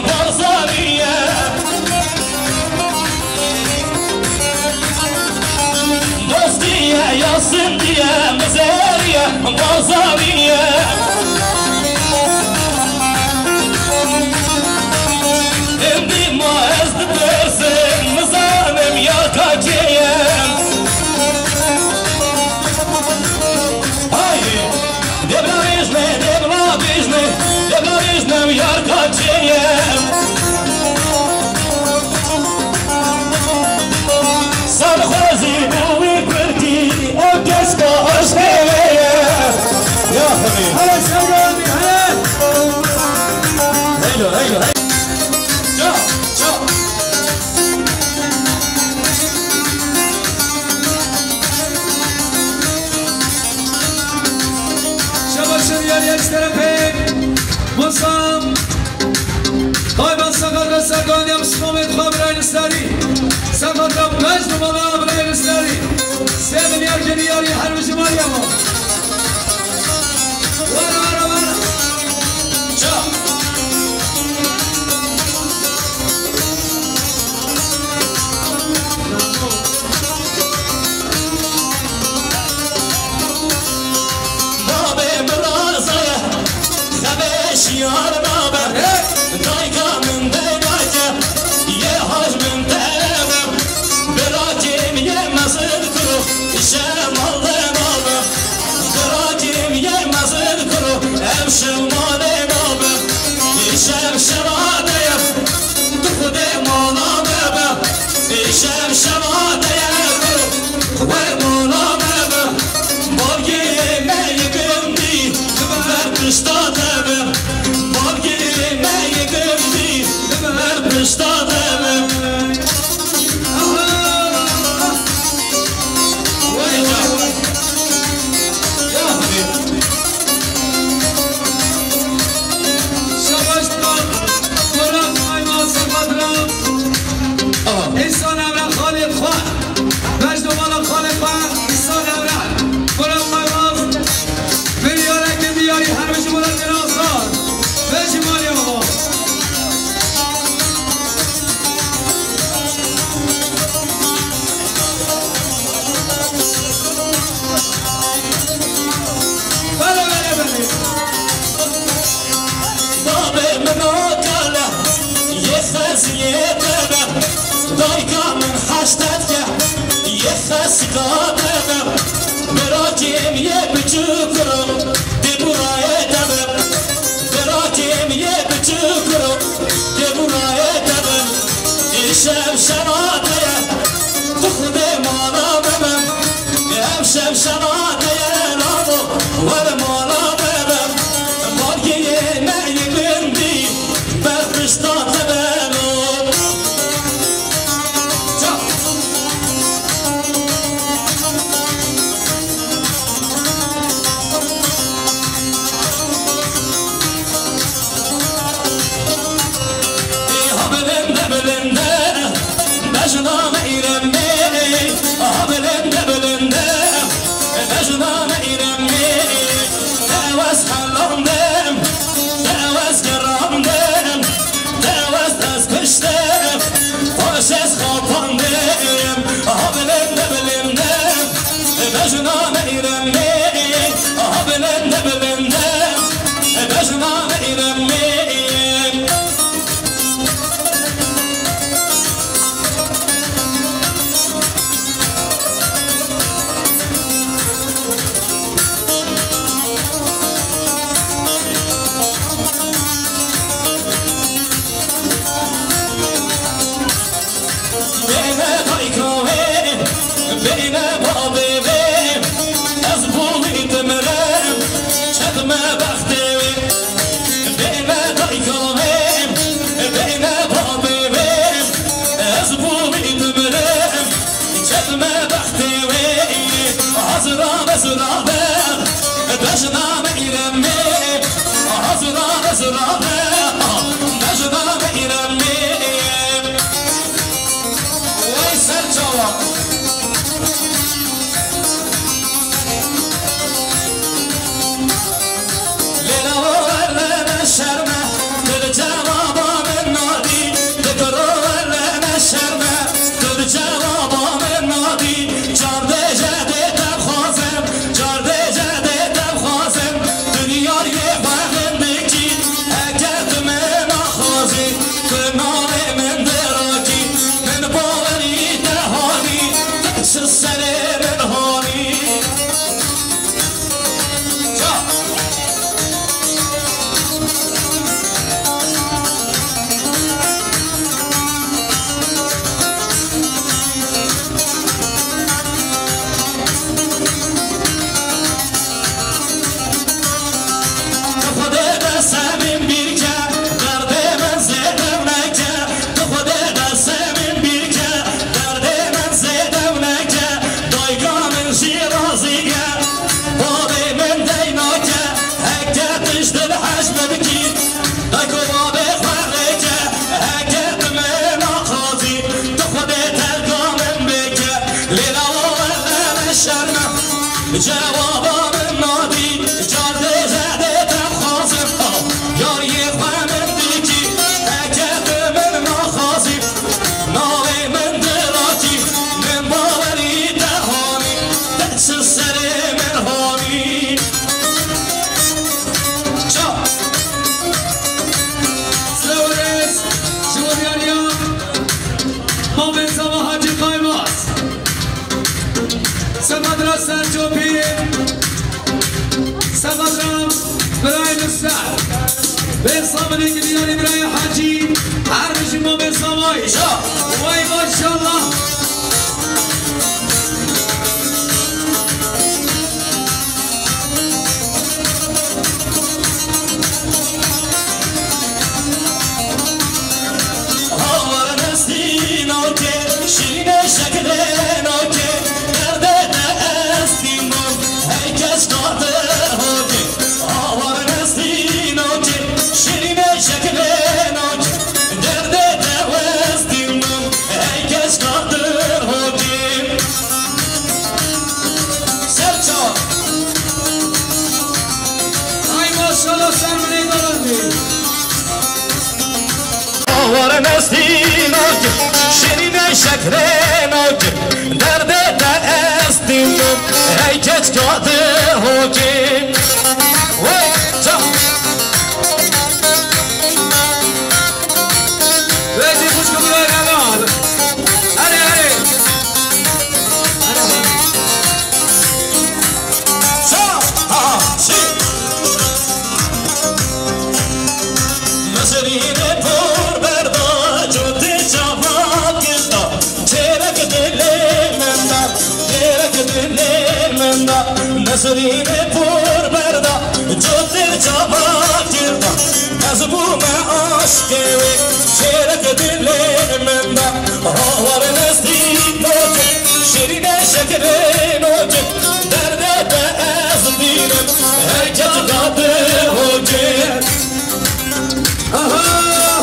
Barzanî ye. Dostî ye, ya sindî ye, mizerî ye, Barzanî ye. Hindî ma ez dipirsim, nizanim yar ka kê ye. Ay, dê bila bêjne, dê bila bêjne, dê bila bêjne, yar ka kê ye. Sarxwezî bû wî kurdî, ew keska aşkê ye. Ya Xwedê. Hele Serkan, hele. Heylo, heylo, hey. Ça, ça. Şebaşın yer yer ji terefê Musam. Qayba seqet ve serkan ya Musam et xwe birayên serî. Seqet ya pej numara birayên serî. Sê milyar kirî yarî her bijî Meryem o. Were, were, were. Ça. Nabê min raza ye, xevê şiyar nabe. Dayka min deynake, yê haj min tebe. Birakê min yê mezin kuro, îşe mal de nabe. Birakê min yê mezin kuro, ev şev malê nabe. Îşev şeva te ye, tu xwedê mala me be. Îşev şeva te ye, kuro, were mala me be. Bavgê me yê gundî, li ber pişta te be. Bavgê me yê gundî, li ber pişta te be. Aha! Wey, wey, wey. Ya Xwedê. Şabaş dikan, Murat Ayvaz Sefatran. Aha. Însan evra Xalid Xwa. Bej domala Xalid Xwa, însan evra. Murat Ayvaz. Milyareke diyarî her bijî Murat Azad. Bej malê ava. Bele, bele, bele. Babê min o kale, yê xeziyê te be. Dayka min heştet ke, yê xesika te be. Birakê min yê biçûk ro, dê burayê te be. Birakê min yê biçûk ro, dê burayê te be. Îşev şeva te ye, tu xwedê mala me be. Ev şev şeva te ye, lavo, were mala me be. Bavgê me yê gundî, ber pişta te be lo. Ça. Ha bilinde bilinde, bejna me îremê. Ha bilinde bilinde, bejna me îremê. Te wez helandim, te wez gerandim, te wez dest kuştim, xweş ez xapandim. Ha bilinde bilinde, bejna me îremê. Ha bilinde bilinde, bejna me îremê. Bêne dayka wê, bêne babê wê, ez bo wî dimirim, çetme bextê wê. Bêne dayka wê, bêne babê wê, ez bo wî dimirim, çetme bextê wê. Hazira be, zira be, bejna me îremê. Hazira be, zira be, bejna me îremê. Wey ser çawa. Lêla were me şerme, dil cevaba me. Baba min nadî, car dê zedê te xwazim, yar yê xwe min dikî, eke tu min naxwazî, navê min dirakî, min bawerî te hanî, te çi serê min hanî. Ça. Sewres, ji bo diyariya Mamê Zava Hacî Kaymaz. Semed ra Selçopî, semed ra birayê Nusret. Bê sabirê ki diyarî birayê Hacî, her bijî Mamê Zavayî. Way maşallah. Havar nestî nake, şîrîne şekle nake, derdê te ez tîmam, hey kes qadir hoke. Havar nestî nake, şîrîne şekle nake, derdê te ez tîmam, hey kes qadir hoke. Serço. Ay maşallah, ser min ê darandî. Havar nestî nake, şîrîne şekre nake, derdê te ez tîmim, hey keçka di hokê. Wey, ça. Vêjî xwişk û birayê heval. Erê, erê. Erê, erê. Ça, ha, çi. Nesrînê por berda, cotê çava girda. Çêrek dilê min da, çêrek dilê min da. Nesrînê por berda, cotê çava girda. Ez bûme aşkê wê, çêrek dilê min da. Hawar nestî nocê, şirîne şekerê nocê. Derdê te ez dînim, her kes qadir hocê. Aha!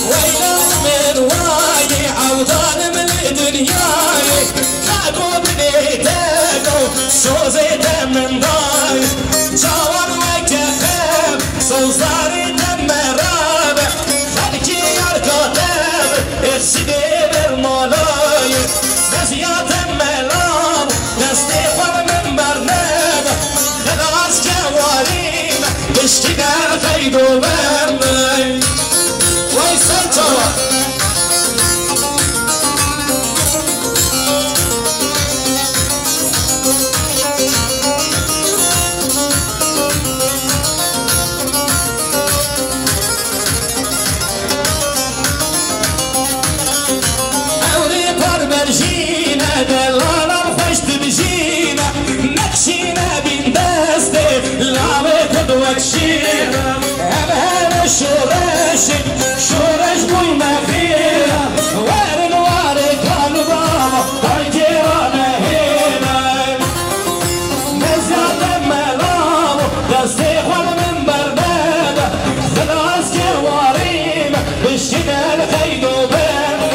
Weylan min wayê, ewdan min li dinyayê. Qedo binê te go, sozê te min dayê. Çawan weke xem, sozdarê te merabe. Xelkê yarka te bi, êrsidê ber malayê. Meziya te melav, destê xwe min berneda. Xelas ke warî me, piştî der qeydo berney. Wey ser çawa. Ewrê parver jîne, delalan xweş dibijîne, nexşîne bîn destê, lavê xwe diwekşîne. Em hene şoreşê, şoreş bûyne xêre, werin warê kal û bava, daykê ra nehêne. Meziyate melav, destê xwe li min bernede. Xilas kir warî me, bişkîne li qeyd û bende.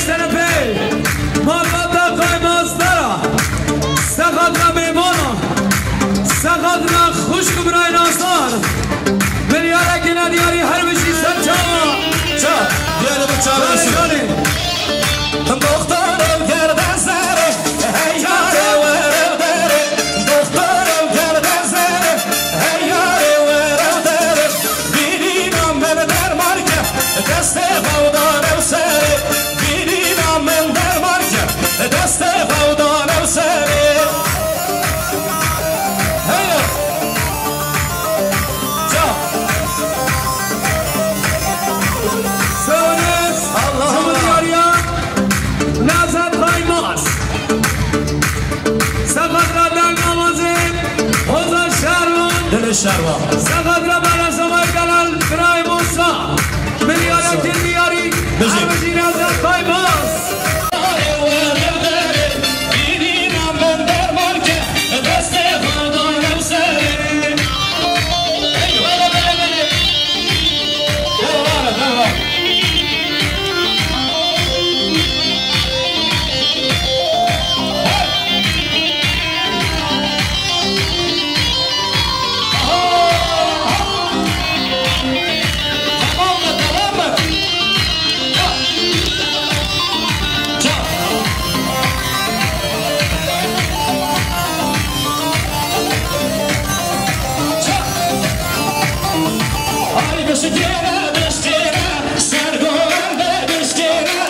Serepê, malbata Qaymaz Dara, sexatra mêvanan, sexatra xwişk û birayên aslan, milyarek ne diyarî her bijî ser çawa. Ça, diyarî bi çawa. Canê, canê. Doxtor ew gerde zere, hey yare were dere. Doxtor ew gerde zere, hey yare were dere. Bîrîna min derman ke, destê xew dane serê. Bîrîna min derman ke, destê xew dane serê. Heya. Ça. Sewnes. Allah Allah. Diyariya Nezet Qaymaz. Sexatra dengawazê Hozan Şervan. Dilê Şervan. Sexatra Beresavay Delal Birayê Musa. Milyarek diyarî. Bijî. Her bijî Nezet Qaymaz. Ay bişkêne, bişkêne, ser goran de bişkêne.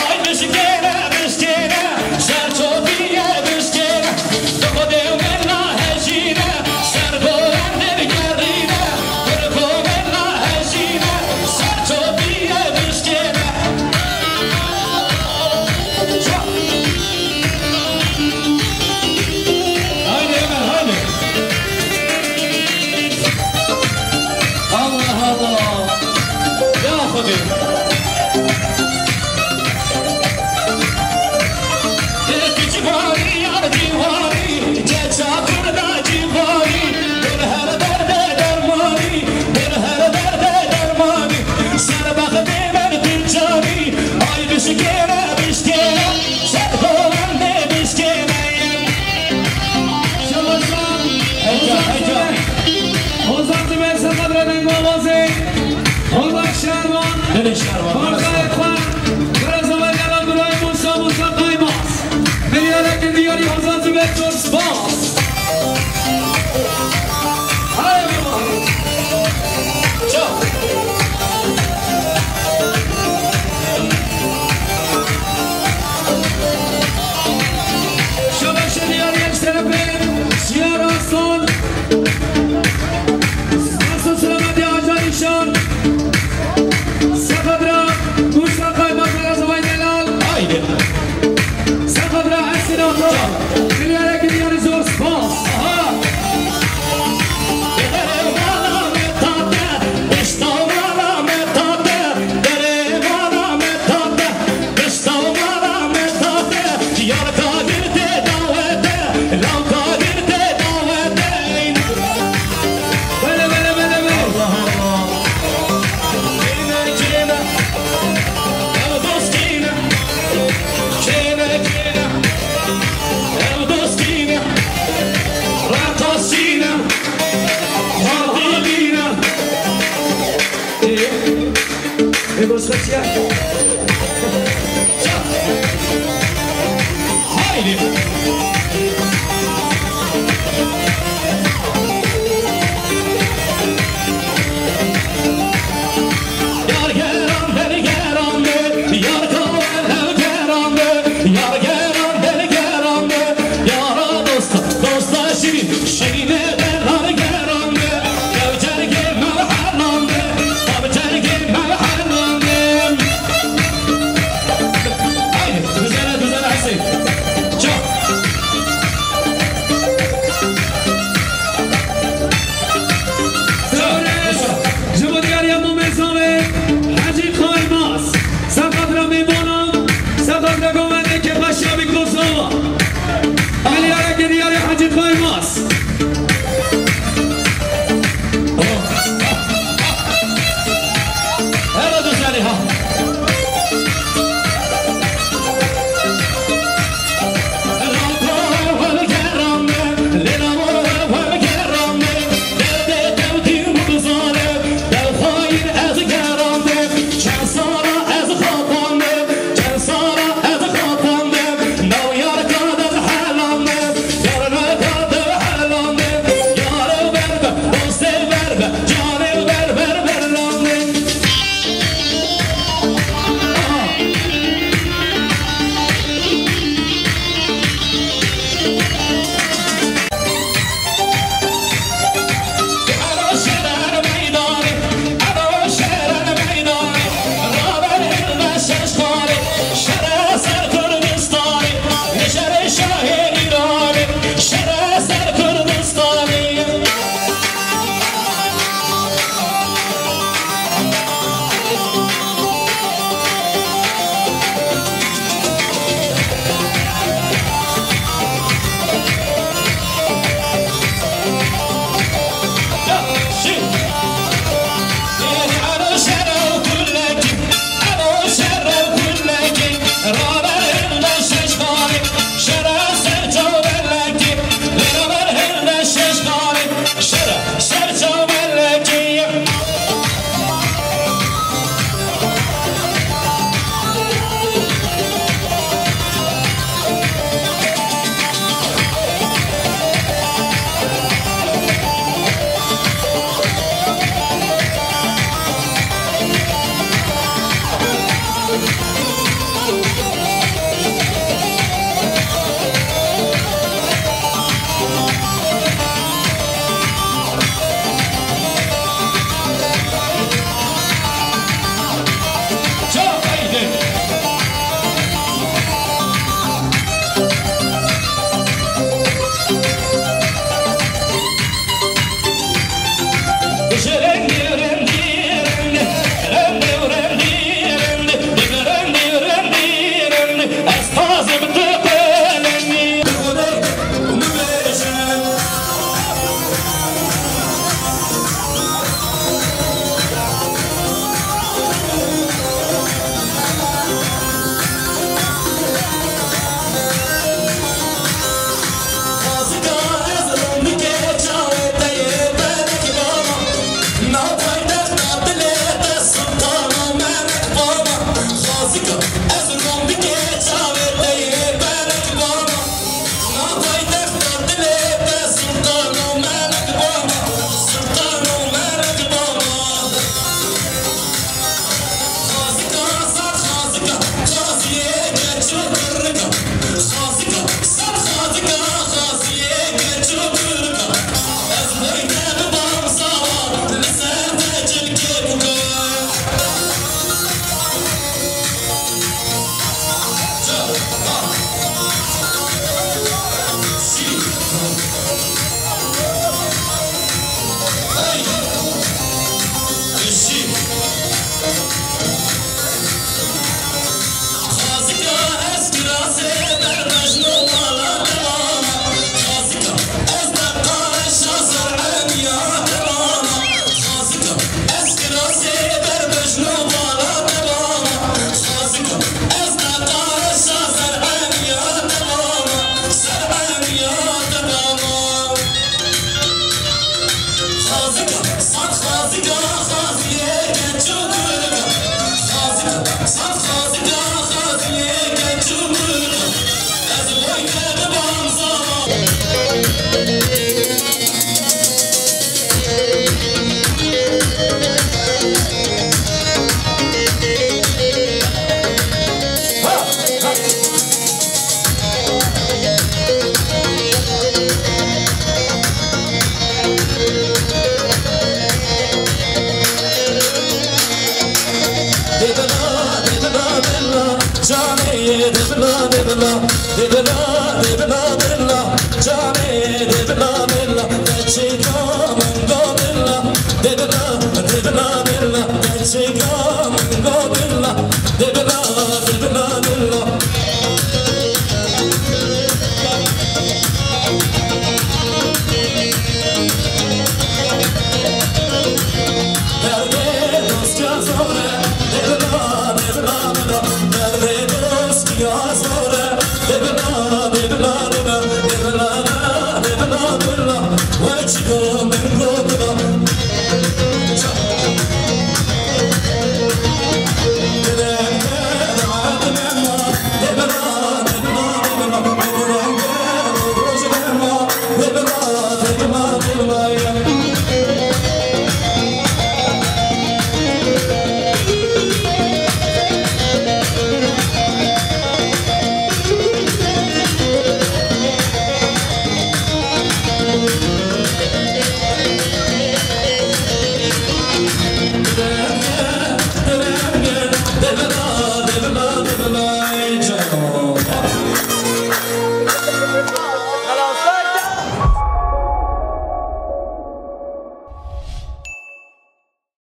Ay bişkêne, bişkêne, ser çotiyê bişkêne. Di xwedê min nahejîne, ser goran de gerîne. Di xwedê min nahejîne, ser çotiyê bişkêne. Haydi Ömer, haydi. Allah Allah. Ya Xwedê. Yek ciwanî, yar ciwanî, keça kurda ciwanî, bin her derdê dermanî, bin her derdê dermanî, ser bextê min tu canî, ay bişkêne, bişkêne, ser hovendê bişkêne. Şebaşan, Heyecan, heyecan. Hozan Zübeyir, Sexadra Dengavazê, Hozan Şervan, Dilê Şervan, Barkayê xwe, Berezawa Delal Birayê Musa, Musa Qaymaz. Milyarek diyarî Hozan Zübeyir, çok spas. Haydi bakalım. Çok. Şebaşê diyarî yek serepê Şiyar Aslan. Spas û selametî Haca Nîşan. Sexadra Musa Qaymaz, Berezawa Delal. Haydi. Sexadra Esin Ato. Milyarek diyarî zor spas. Aha. Bele, bele, bele, bele. Allah Allah. Kêne, kêne. Ew dost kêne. Kêne, kêne. Ew